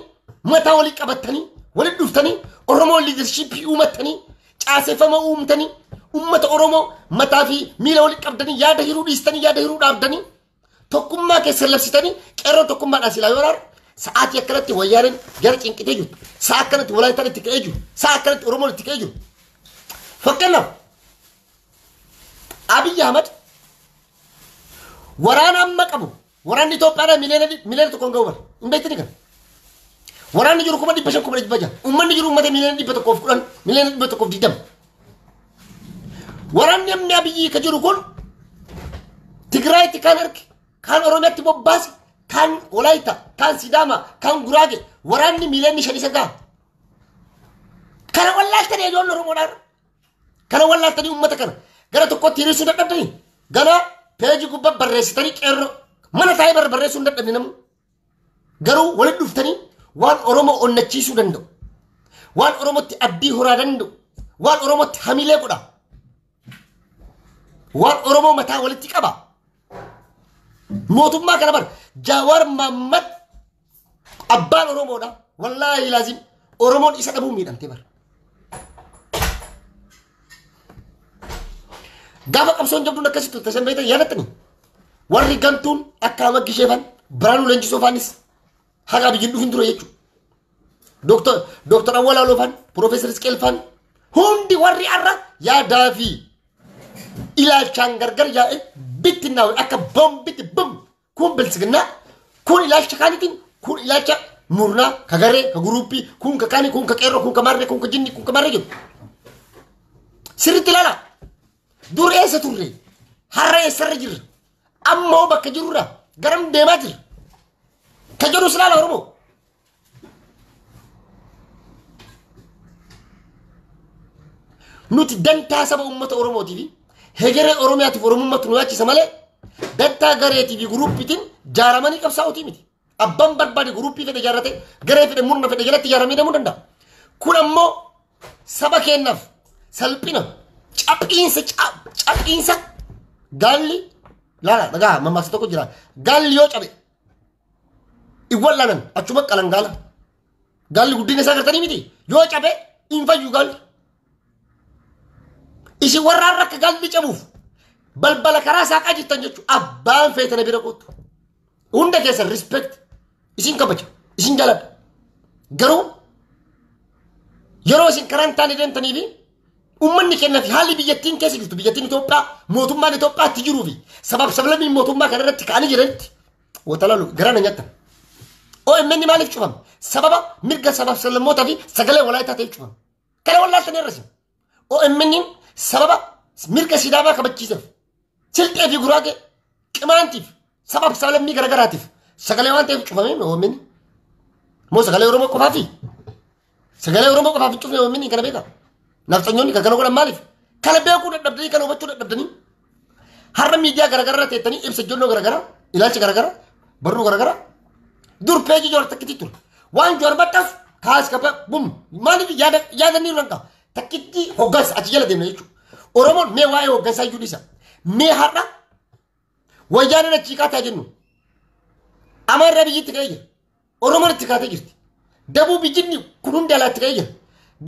mataa walii qabattanii walitti dhuftanii Oromoo liidarshiippii uumattanii caaseffama uumtanii uummata Oromoo mataa fi miila walii qabdanii yaada hiruu dhiistanii yaada hiruu dhaabdanii tokkummaa keessa labsitanii qeerroon tokkummaadhaan silaa yoo ilaalu sa'aatii akkanatti wayyaaneen gara cinqitee jirtu sa'a akkanatti walaayitaan itti ka'ee jiru sa'a akkanatti Oromoon itti ka'ee jiru. Fakkeenyaaf Abiyyi Ahmad waraana amma qabu waraanni Itoophiyaadhaa miliyoona tokkoon ga'u bara hin beektani kana. Waraanni jiru 500,000 600,000 uummanni jiru uummata 110,000,000 120,000,000. Waraanni amni Abiyyi ka jiru kun Tigraayitti kan arge kan Oromiyaatti bobbaase kan Walaayita kan Sidaama kan Guraage waraanni 5 miliyoona isa ga'a. Kana wallaaltanii ijoollee Oromoodhaan kana wallaaltanii uummata kana gara tokkotti hiriirsuu dadhabdanii gara peejii gubbaa barreessitanii qeerroo mana taa'ee barreessuu hin dadhabne namni. Garuu walitti dhuftanii waan Oromoo onnachiisuu danda'u waan Oromootti abdii horaa danda'u waan Oromootti hamilee godha waan Oromoo mataa walitti qaba. Mootummaa kana bara Jawaar Mahammad abbaan Oromoodha. Wallaahi laazim Oromoon isa dhabuu miidhamte bara. Gaafa qabsoon jabduun akkasitti turte san beektan yaadattanii warri gantuun akka Ahmad Gisheefan Biraanuu Leenjisoo faanis haqa biyyiin dhufin ture jechuudha. Dooktar Awwal Aloo faan Piroofeesar Isqeel faan hundi warri har'a yaadaa fi ilaalchaan gargar yaa'e bittinnaa'u akka bombitti bum kun bilisiginnaa kun ilaalcha kaanitiin kun ilaalcha murnaa ka garee ka guruuppii kun ka kaanii kun ka qeerroo kun ka marree kun ka jinni kun ka marree jedhu. Sirriitti ilaala. Dur eessa turre har'a eessarra jirra ammoo bakka jirurra garam deemaa jirra ka jedhus ilaala Oromoo. Nuti dantaa saba uummata Oromootii fi hegeree Oromiyaatiif Oromummaatu nu yaachisa malee dantaa gareetii fi guruuppiitiin jaaramanii qabsaa'uutii miti. Abbaan barbaade guruuppii fedhe ijaarrate garee fedhe murna fedhe jalatti ijaaramee deemuu danda'a. Kun ammoo saba keenyaaf salphina caphiinsa caphiinsa gaalli laala dhagaa mammaaksa tokko jira gaalli yoo cabe iwwallaanan achuma qalan gaala gaalli guddina isaa gartanii miti yoo cabe hin fayyu gaalli. Isin warra har'a akka gaalli cabuuf balbala karaa saaqaa jirtan jechuudha abbaan feetana bira kootu. Hunda keessan respect isin kabaja isin jaaladha. Garuu yeroo isin karaan taane deemtanii fi uummanni kennaa fi haalli biyyattiin keessa jirtu biyyattiin Itoophiyaa mootummaan Itoophiyaatti jiruu fi sabab sablammiin mootummaa kana irratti ka'anii jiranitti watalaalu garaa na nyaattan. OMN maaliif cufame? Sababa mirga sabab sablammootaa fi sagalee walaayitaa ta'eef cufame. Kana wallaaltanii irra isin. OMN sababa mirga Sidaamaa kabachiiseef Silxee fi Guraagee Qimaantiif sabab sablammii garagaraatiif sagalee waan ta'eef cufame OMN. Moo sagalee Oromoo qofaafi? Sagalee Oromoo qofaaf hin cufne OMN kana beekaa? Nafxanyoonni kan kana godhan maaliif? Kana beekuu dadhabdanii kana hubachuu dadhabdanii har'a miidiyaa garaagaraa teettanii ibsa ijjoonnoo garaagaraa ilaalcha garaagaraa barruu garaagaraa dur peejii Jowaar takkitti ture. Waan Jowaar maxxansu kaas kapa bum maaliif yaada yaadanii ranqa takkitti hoggansa achi jala deemna jechuudha. Oromoon mee waa'ee hoggansaa iyyuu dhiisa. Mee har'a wayyaaneen achii kaataa jennu Amaarraa biyyitti ka'ee jira. Oromoon itti kaatee jirti. Dabuu biyyinni kun hundi alaatti ka'ee jira.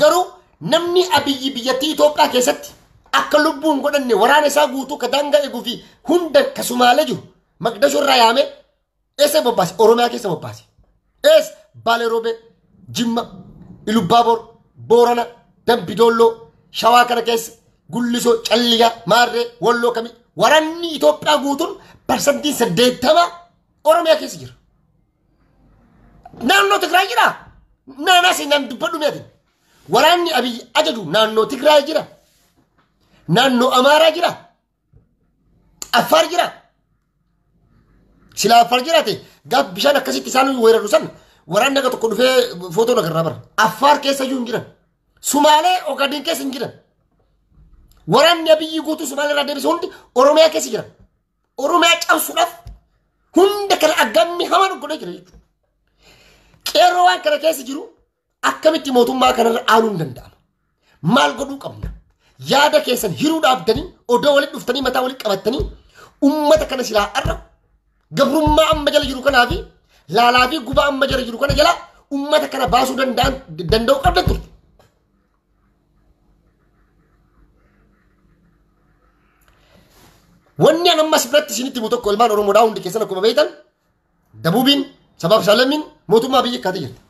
Garuu namni Abiyyi biyyattii Itoophiyaa keessatti akka lubbuun godhanne waraana isaa guutuu ka daangaa eeguu fi hunda ka Sumaalee jiru Maqdashoo irraa yaamee eessa bobbaase? Oromiyaa keessa bobbaase. Eessa? Baalee Roobee, Jimma, Ilubbaaboor, Boorana, Dambi Doolloo, Shawaa kana keessa, Gullisoo, Calliyaa, Maarree, Walloo kamii waraanni Itoophiyaa guutuun 80% Oromiyaa keessa jira. Naannoo Tigraay jira. Naannoo seenaan dubbadhu mi'atin. Waraanni Abiyyi ajaju naannoo Tigraay jira. Naannoo Amaaraa jira. Affaar jira. Silaa Affaar jiraate gaaf bishaan akkasitti isaan weeraru san waraanni akka tokko dhufee footoo nagarraa bara. Affaar keessa iyyuu hin jiran. Sumaalee Ogaden keessa hin jiran. Waraanni Abiyyi guutuu Sumaalee irraa deebise hundi Oromiyaa keessa jira. Oromiyaa cabsuudhaaf Hunda kana aggaammi hamaan godhee jira jechuudha. Qeerroo waan kana keessa jiru akkamitti mootummaa kanarra aanuu hin danda'ama. Maal godhuu qabna? Yaada keessan hiruu dhaabdanii odoo walitti dhuftanii mataa walitti qabattanii uummata kana silaa arra gabrummaa amma jala jiru kanaa fi laalaa fi gubaa amma jala jiru kana jala uummata kana baasuu danda'u qabdan turte. Wanni an ammas biratti isinitti himu tokko ilmaan Oromoodhaa hundi keessan akkuma beektan Dabuubiin sabaaf saalamiin mootummaa biyya kaatee jirti.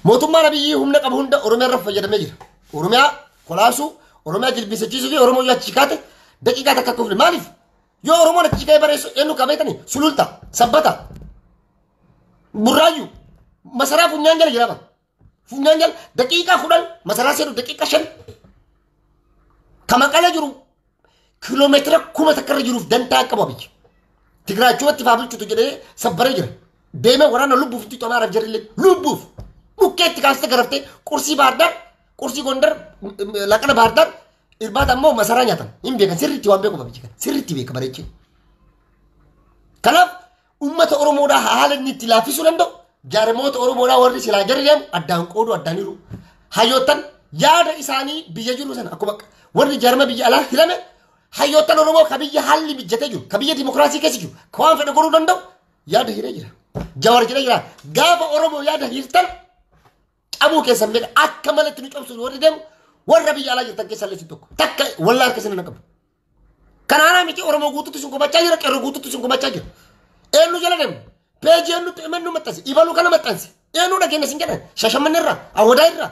Mootummaan Abiyyi humna qabu hunda Oromiyaa irra fayyadamee jira. Oromiyaa kolaasuu, Oromiyaa jilbisachiisuu fi Oromoo yoo achi kaate daqiiqaa takka akka maaliif? Yoo Oromoon achi ka'ee bareessu eenyu qabeetani Sululta, Sabbata, Burraayyuu, masaraa funyaan jala jira. Funyaan jala daqiiqaa 10 masaraa seenu daqiiqaa 5 ka maqala jiru kiiloomeetira 1000 takka irra jiruuf dantaa qaba biyya. Tigraachumatti faa bulchutu jedhee sabbaree jira. Deemee waraana lubbuuf itti xomaaraa jirrillee lubbuuf bukkeetti kaastee garaftee qursii Baardaar, qursii Gondar, laqana Baardaar irbaata ammoo masaraa nyaatan hin beekan sirriitti waan beeku biyya kana sirriitti beeka bareechee. Kanaaf uummata Oromoodhaa haala inni itti laaffisuu danda'u jaarmoota Oromoodhaa warri silaa jarri deemu addaan qooduu addaan hiru. Hayyoottan yaada isaanii biyya jiru sana akkuma warri jaarma biyya alaa hirame hayyoottan Oromoo ka biyya haalli mijatee jiru ka biyya dimokiraasii keessa jiru ka waan fedhe godhuu danda'u yaada hiree jira. Jawar jedhee jira. Gaafa Oromoo yaada hirtan qabuu keessan beeka akka malatti nu cabsu warri deemu warra biyya alaa jirtan keessaa illee tokko takka wallaa harka isin qabu. Kanaanaa miti Oromoo guutuutti sun gumachaa jira qeerroo guutuutti sun gumachaa jira. Eenyu jala deemu peejii eenyutti imannu maxxanse ibaluu kana maxxanse eenyu dhageenya sin jedhan Shashamannee irraa Awwadaa irraa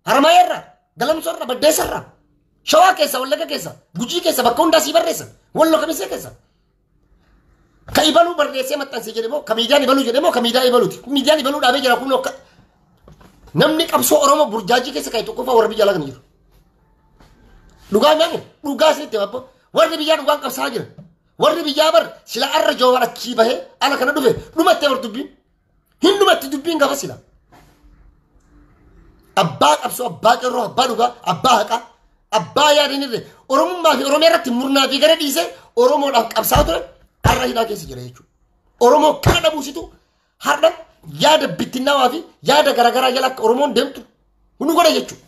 Haramayaa irraa Galamsoo irraa Baddeessa irraa Shawaa keessa Wallagga keessa Gujii keessa bakka hundaa sii barreessa Walloo Kamisee keessa. Ka ibaluu barreessee maxxanse jedhe moo ka miidiyaan ibaluu jedhe moo ka miidiyaa ibaluuti miidiyaan ibaluu dhaabee jira kun akka namni qabsoo Oromoo burjaajii keessa ka'e tokkoffaa warra biyya alaa kana jiru. Dhugaa nyaanni dhugaa isinitti abbo warri biyyaa dhugaan qabsaa jira. Warri biyyaa bar sila arra Jawar achii bahee ala kana dhufe dhumattee bar dubbiin hin dhumatti dubbiin gaafa sila. Abbaa qabsoo abbaa qeerroo abbaa dhugaa abbaa haqaa abbaa yaadin irree Oromummaa fi Oromiyaa irratti murnaa fi gara dhiisee Oromoodhaaf qabsaa ture har'a hidhaa keessa jira jechuudha. Oromoo kana dhabuusitu har'a yaada bittinnaawaa fi yaada garaagaraa jala akka Oromoon deemtu nu godha jechuudha.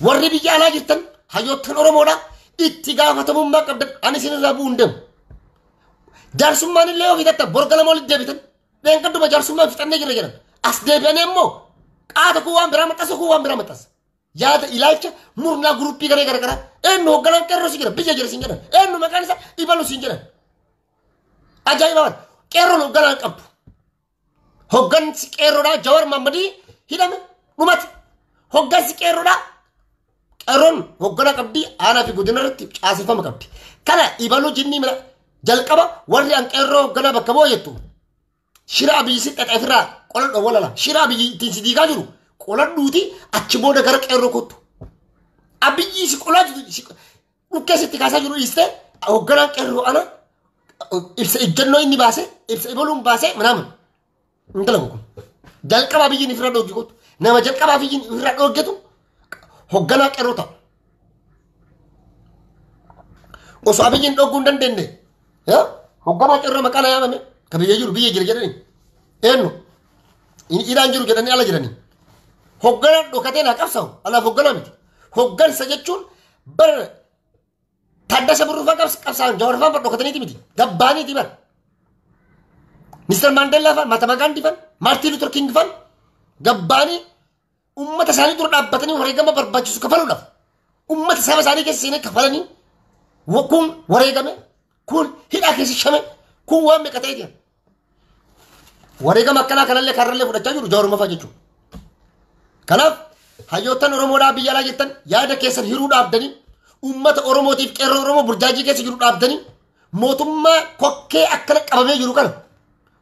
Warri biyya alaa jirtan hayyoottan Oromoodhaa itti gaafatamummaa qabdan ani isinirraa bu'uu hin deemu. Jaarsummaan illee yoo fixattan borga lama walitti deebitan dheengadhuma jaarsummaan fixannee jira jedhan. As deebi'anii immoo qaata kun waan biraa maxxansa kun waan biraa maxxansa. Yaada ilaalcha murnaa guruppii garee garaagaraa eenyu hoogganaan qeerroo si jira biyya jira siin jedhan eenyu maqaan isaa ibalu siin jedhan. Ajaa'iba waan qeerroon hoogganaan qabdu. Hooggansi qeerroodhaa Jawar Mahammadii hidhame dhumate. Hooggansi qeerroodhaa qeerroon hoogganaa qabdi aanaa fi godina irratti caaseffama qabdi. Kana ibaluu jinnii mila jalqaba warri an qeerroo hoogganaa bakka bu'aa jettu shira Abiyyi si xaxee ofirraa qoladhu walala shira Abiyyi ittiin si diigaa jiru qoladhuuti achi booda gara qeerroo kottu. Abiyyi si qolaa jiru dhukkee sitti kaasaa jiru dhiistee hoogganaan qeerroo ana ibsa ejjennoo inni baase ibsa ibaluun baase manaaman hin dalagu kun. Jalqaba Abiyyiin ofirraa dhoogge kottu nama jalqaba Abiyyiin ofirraa dhooggetu hoogganaa qeerroo ta'a. Osoo Abiyyiin dhogguu hin dandeenye hoogganaa qeerroo maqaan yaamame ka biyya jiru biyya jira jedhanii eenyu hidhaan jiru jedhanii ala jiranii. Hoogganaa dhokatee naa qabsaa'u anaaf hoogganaa miti. Hooggansa jechuun bara Taddasa Birruu fa'aa qabsaa'an Jawar fa'aa dhokataniiti miti gabbaaniiti bara. Mister Maandeellaa fa'aa Mahatma Gaandii fa'aa Maartiin Luuter King fa'aa gabbaanii uummata isaanii dura dhaabbatanii wareegama barbaachisu kafaluudhaaf uummata saba isaanii keessa seenee kafalanii kun wareegame kun hidhaa keessa shame kun waan meeqa ta'e jira. Wareegama akkanaa kanallee karrallee fudhachaa jiru Jawaruma fa'aa jechuudha. Kanaaf hayyoottan Oromoodhaa biyya alaa jettan yaada keessan hiruu dhaabdanii uummata Oromootiif qeerroo Oromoo burjaajii keessa jiru dhaabdanii mootummaa kokkee akkana qabamee jiru kana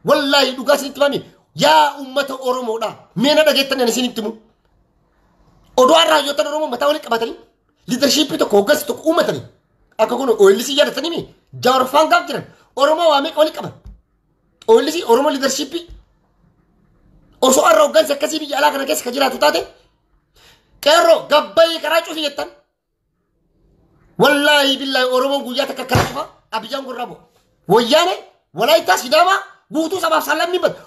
wallaahi dhugaa isinitti himame yaa uummata Oromoodhaa mee na dhageettan ani isinitti himu. Oduu har'a hayyoottan Oromoo mataa walitti qabatanii liidarshiippii tokko hooggansa tokko uummatanii akka kun OLC yaadatanii mi Jawar faan gaaf jiran Oromoo waa meeqa walitti qaban OLC Oromoo liidarshiippii osoo har'a hooggansi akkasii biyya alaa kana keessa ka jiraatu taate qeerroo gabbayii karaa cufi jettan wallaahi billaahi Oromoon guyyaa takka karaa cufa Abiyyaan gurraa bu'a. Wayyaane Walaayittaa Sidaamaa guutuu sabaaf saalamni bada.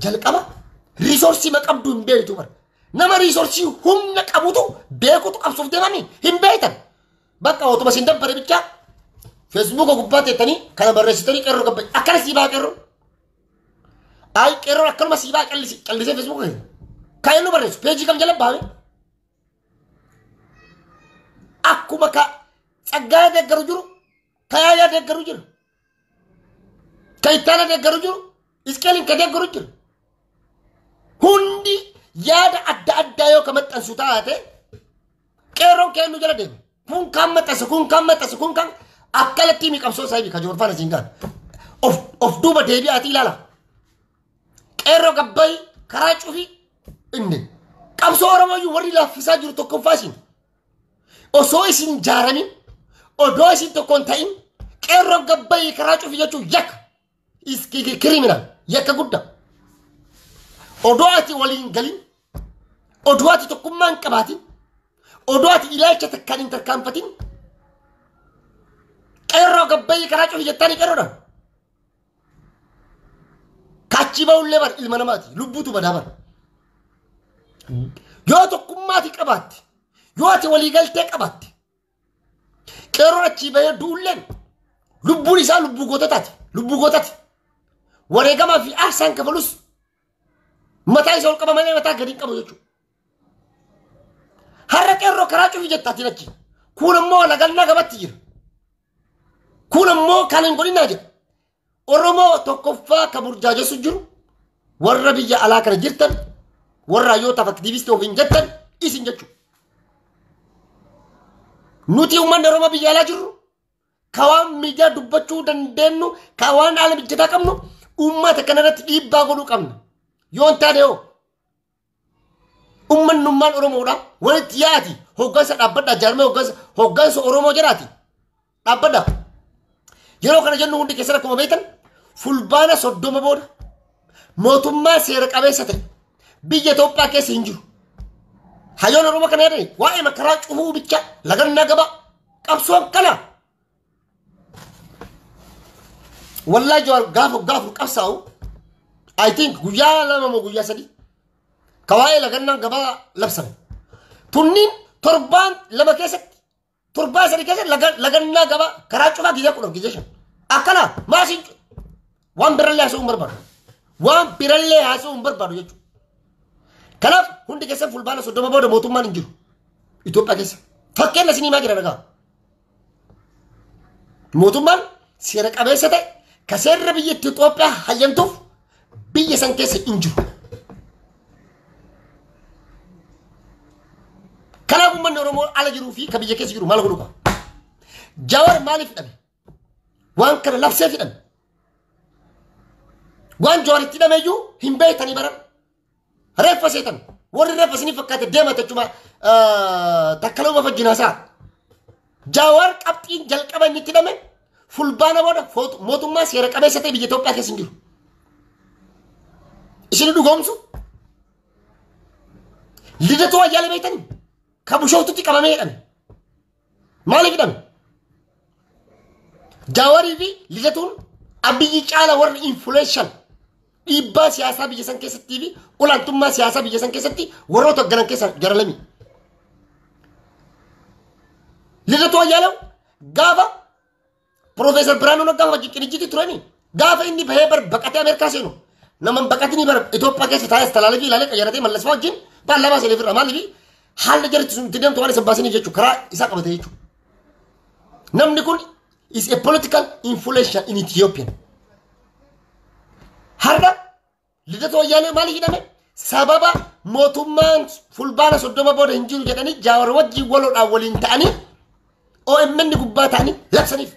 Jalqaba riisoorsii maqabdu hin beektu bara. Nama riisoorsii humna qabutu beekutu qabsuuf deemanii hin beektan. Bakka otuma isin dabbare bichaa Feesbuuka gubbaa teettanii kana barreessitanii qeerroo gabba akkana sii baa qeerroo. Ayi qeerroon akkanuma sii baa callisee Feesbuuka keessa. Kan inni barreessu peejii kam jala baame. Akkuma ka Tsaggaayee deeggaru jiru, ka Yaayaa deeggaru jiru, ka Ittaana deeggaru jiru, Isqeeliin ka deeggaru jiru. Hundi yaada adda addaa yoo ka maxxansu taate qeerroon kennu jala deema. Kun kan maxxansu, kun kan maxxansu, kun kan akkanatti himi qabsoo isaa himi ka joorfaan asiin gaan. Of duuba deebi'aatii ilaala. Qeerroo gabbayi karaa cufi inni. Qabsoo Oromoo iyyuu warri laaffisaa jiru tokkoffaa isin. Osoo isin jaaramin, odoo isin tokko hin ta'in, qeerroon gabbayi karaa cufi jechuun yakka. Kiriminaal yakka guddaa. Odoo ati waliin galin, odoo ati tokkummaa hin qabaatin, odoo ati ilaalcha takkaan hin tarkaanfatin, qeerroo gabbayi karaa cufi jettaanii qeerroodhaan. Kaachii ba'ullee bar ilma namaati, lubbuutu badaa bar. Yoo tokkummaati qabaatte, yoo ati waliigaltee qabaatte, qeerroon achii bahee du'ulleen lubbuun isaa lubbuu goototaati, lubbuu gootati. Wareegamaa fi aarsaan kafalus mataa isa ol qaba malee mataa gadi hin qabu jechuudha. Har'a qeerroo karaa cufi jettaatiin achi. Kun ammoo lagannaa gabatti jira. Kun ammoo kan hin godhinaa jira. Oromoo tokkoffaa ka burjaajessu jiru warra biyya alaa kana jirtan warra hayyoota aktiivistii ofiin jettan isin jechuudha. Nuti uummanni Oromoo biyya alaa jirru ka waan miidiyaa dubbachuu dandeenyu ka waan haala mijataa qabnu uummata kanarratti dhiibbaa godhuu qabna. Yoo hin taane hoo ummannummaan Oromoodha walitti yaati hoggansa dhaabbadha jaarmee hoggansa Oromoo jedhaati dhaabbadha. Yeroo kana jennu hundi keessan akkuma beektan fulbaana 30 booda mootummaa seera qabeessa ta'e biyya Itoophiyaa keessa hin jiru. Hayyoon Oromoo kana yaadani waa'ee makaraa cufuu bicha lagannaa gabaa qabsoon kana. Wallaahi Jawaar gaafa gaafa qabsaa'u I think guyyaa 2 moo guyyaa 3 ka waa'ee lagannaa gabaa labsame. Tunniin torbaan 2 keessatti torbaan 3 keessatti lagannaa gabaa karaa cufaa guyyaa 10 guyyaa 5. Akkana maasiin waan birallee haasa'uu hin barbaadu. Waan birallee haasa'uu hin barbaadu jechuudha. Kanaaf hundi keessan fulbaana 30 booda mootummaan hin jiru. Itoophiyaa keessa. Fakkeenya isinii maa jira dhagaa. Mootummaan seera qabeessa ta'e ka seerri biyya Itoophiyaa hayyamtuuf biyya san keessa hin jiru. Kanaaf uummanni Oromoo ala jiruu fi ka biyya keessa jiru maal godhuu qaba? Jawaar maaliif hidhame? Waan kana labsee hidhame. Waan Jawaar itti hidhame iyyuu hin beektanii baran. Reeffa seetan. Warri reeffa isinii fakkaate deema jechuudha. Takka lama fajjinaasaa. Jawaar qabxiin jalqaba inni itti hidhame fulbaana booda mootummaa seera qabeessa ta'e biyya Itoophiyaa keessa hin jiru. Isin dhugoomsu? Lidatuu Ayyaalee beektanii? Ka Bishooftutti qabamee hidhame. Maaliif hidhame? Jawaarii fi Lidatuun Abiyyi caala warri influential dhiibbaa siyaasaa biyya san keessattii fi olaantummaa siyaasaa biyya san keessatti warroota galan keessa jara lami. Lidatuu Ayyaalee gaafa Profeesar Biraanuu Naggaa wajjin qinijjiitti turanii gaafa inni bahee bar baqatee Ameerikaa seenu nama baqatanii bar Itoophiyaa keessa taa'ee talaalee fi ilaalee qayyaratee mallasfaa wajjin paarlaamaa seenee firra maaliif haalli jarri sun itti deemtu waan isa baasanii jechuudha karaa isaa qabate jechuudha. Namni kun is a political influential in Ethiopia. Har'a Lidatuu Ayyaalee maaliif hidhame? Sababa mootummaan fulbaana 30 booda hin jiru jedhanii Jawaar wajjin waloodhaan waliin ta'anii OMN gubbaa ta'anii labsaniif.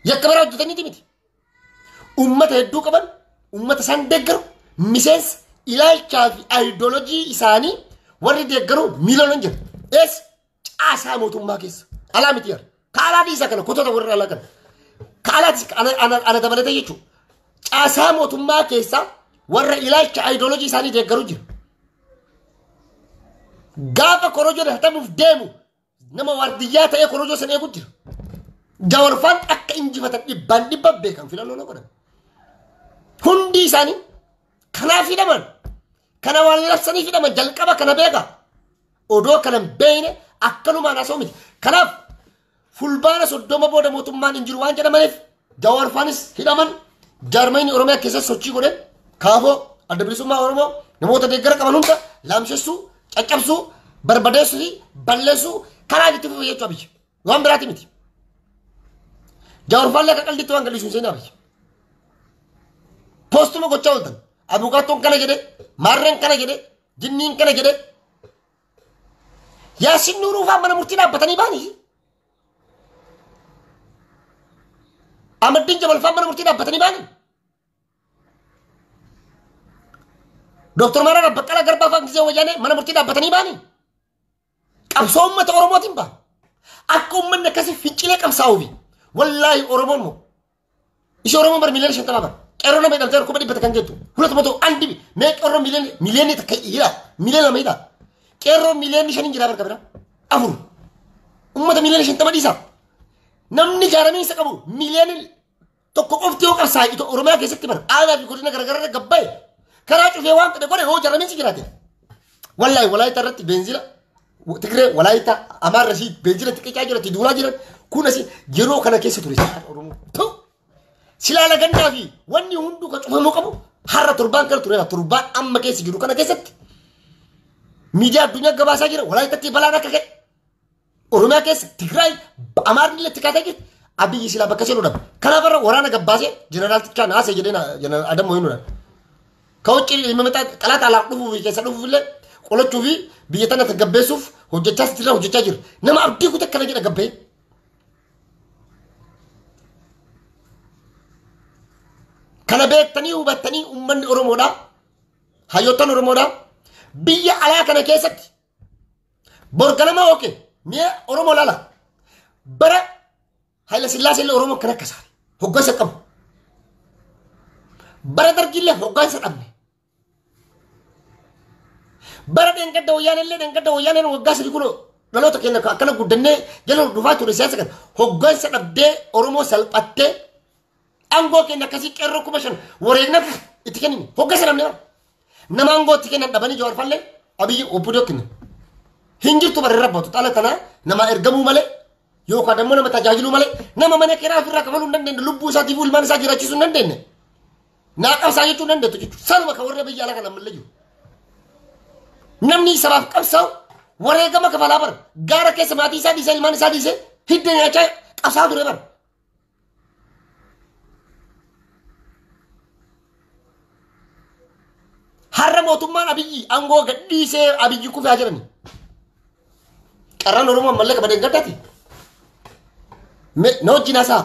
Yakka biraa hojjetaniiti miti. Uummata hedduu qaban, uummata isaan deeggaru, miseensa ilaalchaa fi ayidoolojii isaanii warri deeggaru miiliyoonaan jira. Ees caasaa mootummaa keessa. Alaa miti yaada. Ka alaa dhiisaa kana kutota warra alaa kana. Ka alaatis ana dabalatee jechuudha. Caasaa mootummaa keessa warra ilaalcha ayidoolojii isaanii deeggaru jira. Gaafa korojoo hatamuuf deemu nama waardiyyaa ta'ee korojoo sana eegu jira. Jawarfaan akka injifatan dhibbaan dhibba beekan filannoo na godhan. Hundi isaanii kanaaf hidhaman. Kana waan labsanii hidhaman jalqaba kana beeka. Odoo kana hin beekne akkanumaan haasa'u miti. Kanaaf fulbaana 30 booda mootummaan hin jiru waan jedhamaniif Jawarfaanis hidhaman. Jaarmayni Oromiyaa keessatti sochii godhe kaafoo adda bilisummaa Oromoo namoota deeggara qaban hunda laamsessuu, caccabsuu, barbadeessuu fi balleessuu kanaaf itti fufe jechuu Abiyyi. Waan biraati miti. Jawarfaallee akka qaldiitti waan gadhiisu hin seenaa Abiyyi. Poostuma gochaa ooltan. Abukaattoon kana jedhe, maarreen kana jedhe, jinniin kana jedhe. Yaasin Nuuruu fa'aa mana murtii dhaabbatanii ba'anii. Amaddiin Jabal fa'aa mana murtii dhaabbatanii ba'anii. Dooktor Mararaa Baqqalaa Garbaa fa'aa gisee wayyaanee mana murtii dhaabbatanii ba'anii. Qabsoo uummata Oromootiin ba'a. Akka uummanni akkasii fincilee qabsaa'uufi. Wallaahi Oromoon moo. Ishee Oromoon bara 50 miliyoona bara. Qeerroo nama hidhamtee 100,000 kan jettu. Hulat moto andi mee qeerroo miliyoona takka hidha. 2 miliyoona hidha. Qeerroo 5 miliyoona hin jira barka bira. 4. Uummata 50 miliyoona dhiisa. Namni jaaramiinsa qabu 1 miliyoona qofti yoo qabsaa'e ito Oromiyaa keessatti bara. Aanaa fi godina garaagaraa irra gabbaa'e. Karaa cufee waan fedhe godhe yoo jaaramiinsi jiraate. Wallaahi Walaayitaa irratti beenzila Tigree Walaayitaa Amaarra si beenzila xiqqicaa jiran duulaa jiran kun asii yeroo kana keessa ture Oromoo. Ta'u silaa lagannaa fi wanni hunduu kan cufamuu qabu har'a torbaan kana ture torbaan amma keessa jiru kana keessatti miidiyaa addunyaa gabaasaa jira Walaayitaatti balaan akka ka'e Oromiyaa keessa Tigraay Amaarri illee tikaatee jirti Abiyyi silaa bakka seenuu dhabe. Kanaaf irra waraana gabbaasee jeneraaltichaa naasee jedhee jeneraal Adam Mo'inuudhaan. ከውጭ የሚመጣ ጠላት alaa dhufuu fi keessa dhufuuf illee qolachuu fi biyya tana tasgabbeessuuf hojjechaa jira hojjechaa jira. Nama abdii kute akkana jedha gabbee. Kana beektanii hubattanii uummanni Oromoodhaa hayyoottan Oromoodhaa biyya alaa kana keessatti borganama ooke mi'a Oromoo laala bara Haayila Sillaasee illee Oromoo kan akka saare hoggansa qabu. Bara Dargii illee hoggansa dhabne. Bara dheengadda wayyaanee illee dheengadda wayyaaneen waggaa 3 kun dhaloota keenya akkana guddannee jala dhufaa ture siyaasa kana hoggansa dhabdee Oromoo salphattee aangoo keenya akkasii qeerroo 5,000 wareegnaaf itti kennine hoggansa dhabne bara. Nama aangoo itti kennan dhabanii Jawaar fallee Abiyyi obbodoo kennan. Hin jirtu bara irra baatu xaala tanaa nama ergamuu malee yookaan immoo nama tajaajiluu malee nama mana kiraa ofirraa kafaluu hin dandeenye lubbuu isaatiif ilmaan isaa jiraachisuu hin dandeenye. Naa qabsaa jechuu hin dandeettu jechuudha. Sanuma kan warra biyya alaa kana ammallee jiru. Namni sabaaf qabsaa'u wareegama kafalaa bara gaara keessa maatii isaa dhiisee ilmaan isaa dhiisee hidda nyaachaa qabsaa ture bara. Har'a mootummaan Abiyyi aangoo gadhiisee Abiyyi kufee jirani. Qarraan Oromoo ammallee qabadee gaddaati. Na wajjin haasa'a.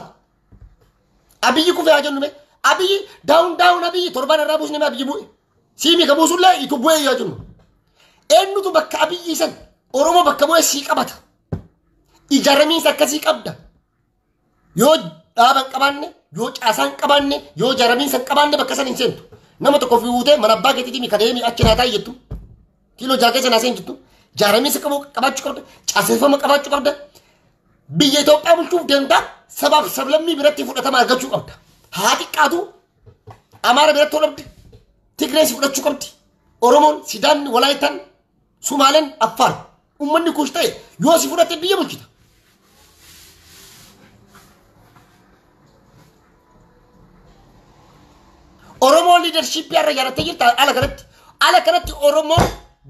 Abiyyi kufee haa jennu mee. Abiyyi down down Abiyyi torbaan irraa buusnee Abiyyi bu'e. Siimii ka buusullee itu bu'ee yaa jennu. Eenyutu bakka Abiyyi san Oromoo bakka bu'ee sii qabata. Ijaaramiinsa akkasii qabda. Yoo dhaaba hin qabaanne, yoo caasaa hin qabaanne, yoo ijaaramiinsa hin qabaanne bakka san hin seentu. Nama tokko fi wuutee mana abbaa keetiitii ka deemi achi naa taa'i jettu. Kiiloo 6 keessa naa seen jettu. Ijaaramiinsa qabu qabaachuu qabda. Caaseffama qabaachuu qabda. Biyya Itoophiyaa bulchuuf deemtaa sabaaf sablammii biratti fudhatama argachuu qabda. Haa xiqqaatu Amaara biratti ol qabdi. Tigree si fudhachuu qabdi. Oromoon, Sidaamni, Walaayitaan, Sumaaleen, Affaar. Uummanni kuush ta'e yoo si fudhate biyya bulchita. Oromoon leadership irra ijaarrattee jirta ala kanatti. Ala kanatti Oromoon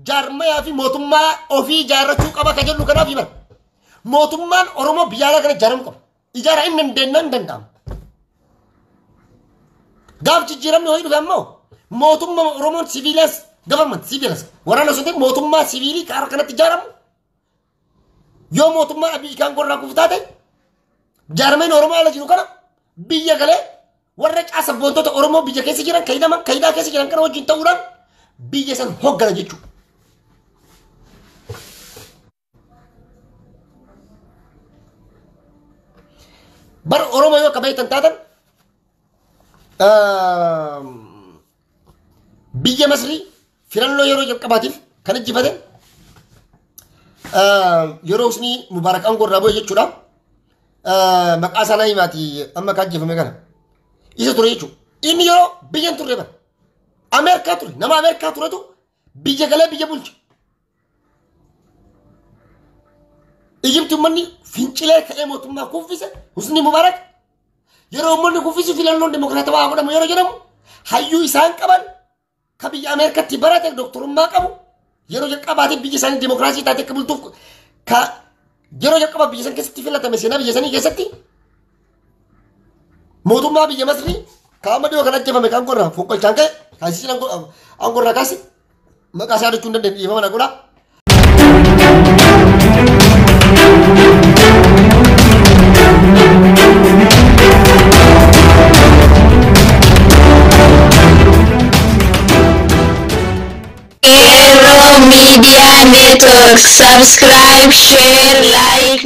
jaarmayaa fi mootummaa ofii ijaarrachuu qaba ka jedhu kanaaf himan. Mootummaan Oromoo biyya alaa kana ijaaramuu qaba. Ijaara inni dandeenyaan hin danda'amu. Gaaf jijjiiramni ho'i dhufe ammoo mootummaa Oromoon civilians government civilians waraana osoo ta'e mootummaa siviilii karaa kanatti ijaaramu yoo mootummaan Abiyyi kan gorraa kufu taate jaarmeen Oromoo ala jiru kana biyya galee warra caasa boontota Oromoo biyya keessa jiran kan hidhaman kan hidhaa keessa jiran kana wajjin ta'uudhaan biyya san hoggana jechuudha. Bar Oromoo yoo qabeeytan taatan biyya Masrii filannoo yeroo jalqabaatiif kan injifate yeroo Husnii Mubaarak aangoo irraa bu'e jechuudha. Maqaa isaa naa himaati amma kan ajjeefame kana. Isa ture jechuudha. Inni yeroo biyya hin turre bara. Ameerikaa ture. Nama Ameerikaa turetu biyya galee biyya bulche. Ijipti uummanni fincilee ka'ee mootummaa kuffise Husni Mubaarak yeroo uummanni kuffisu filannoon dimokiraatawaa haa godhamu yeroo jedhamu hayyuu isaan qaban ka biyya Ameerikaatti barate doktorummaa qabu yeroo jalqabaatiif biyya isaanii dimokiraasii taate akka bultuuf ka yeroo jalqaba biyya san keessatti filatame seenaa biyya sanii keessatti mootummaa biyya Masrii ka amma dhiyoo kan ajjeefame kan gorra fonqolchaan ka'e kaasisiin aangorraa kaase maqaa isaa jechuun dandeenye dhiifama na godhaa. Qeerroo Media Network. Subscribe, share, like.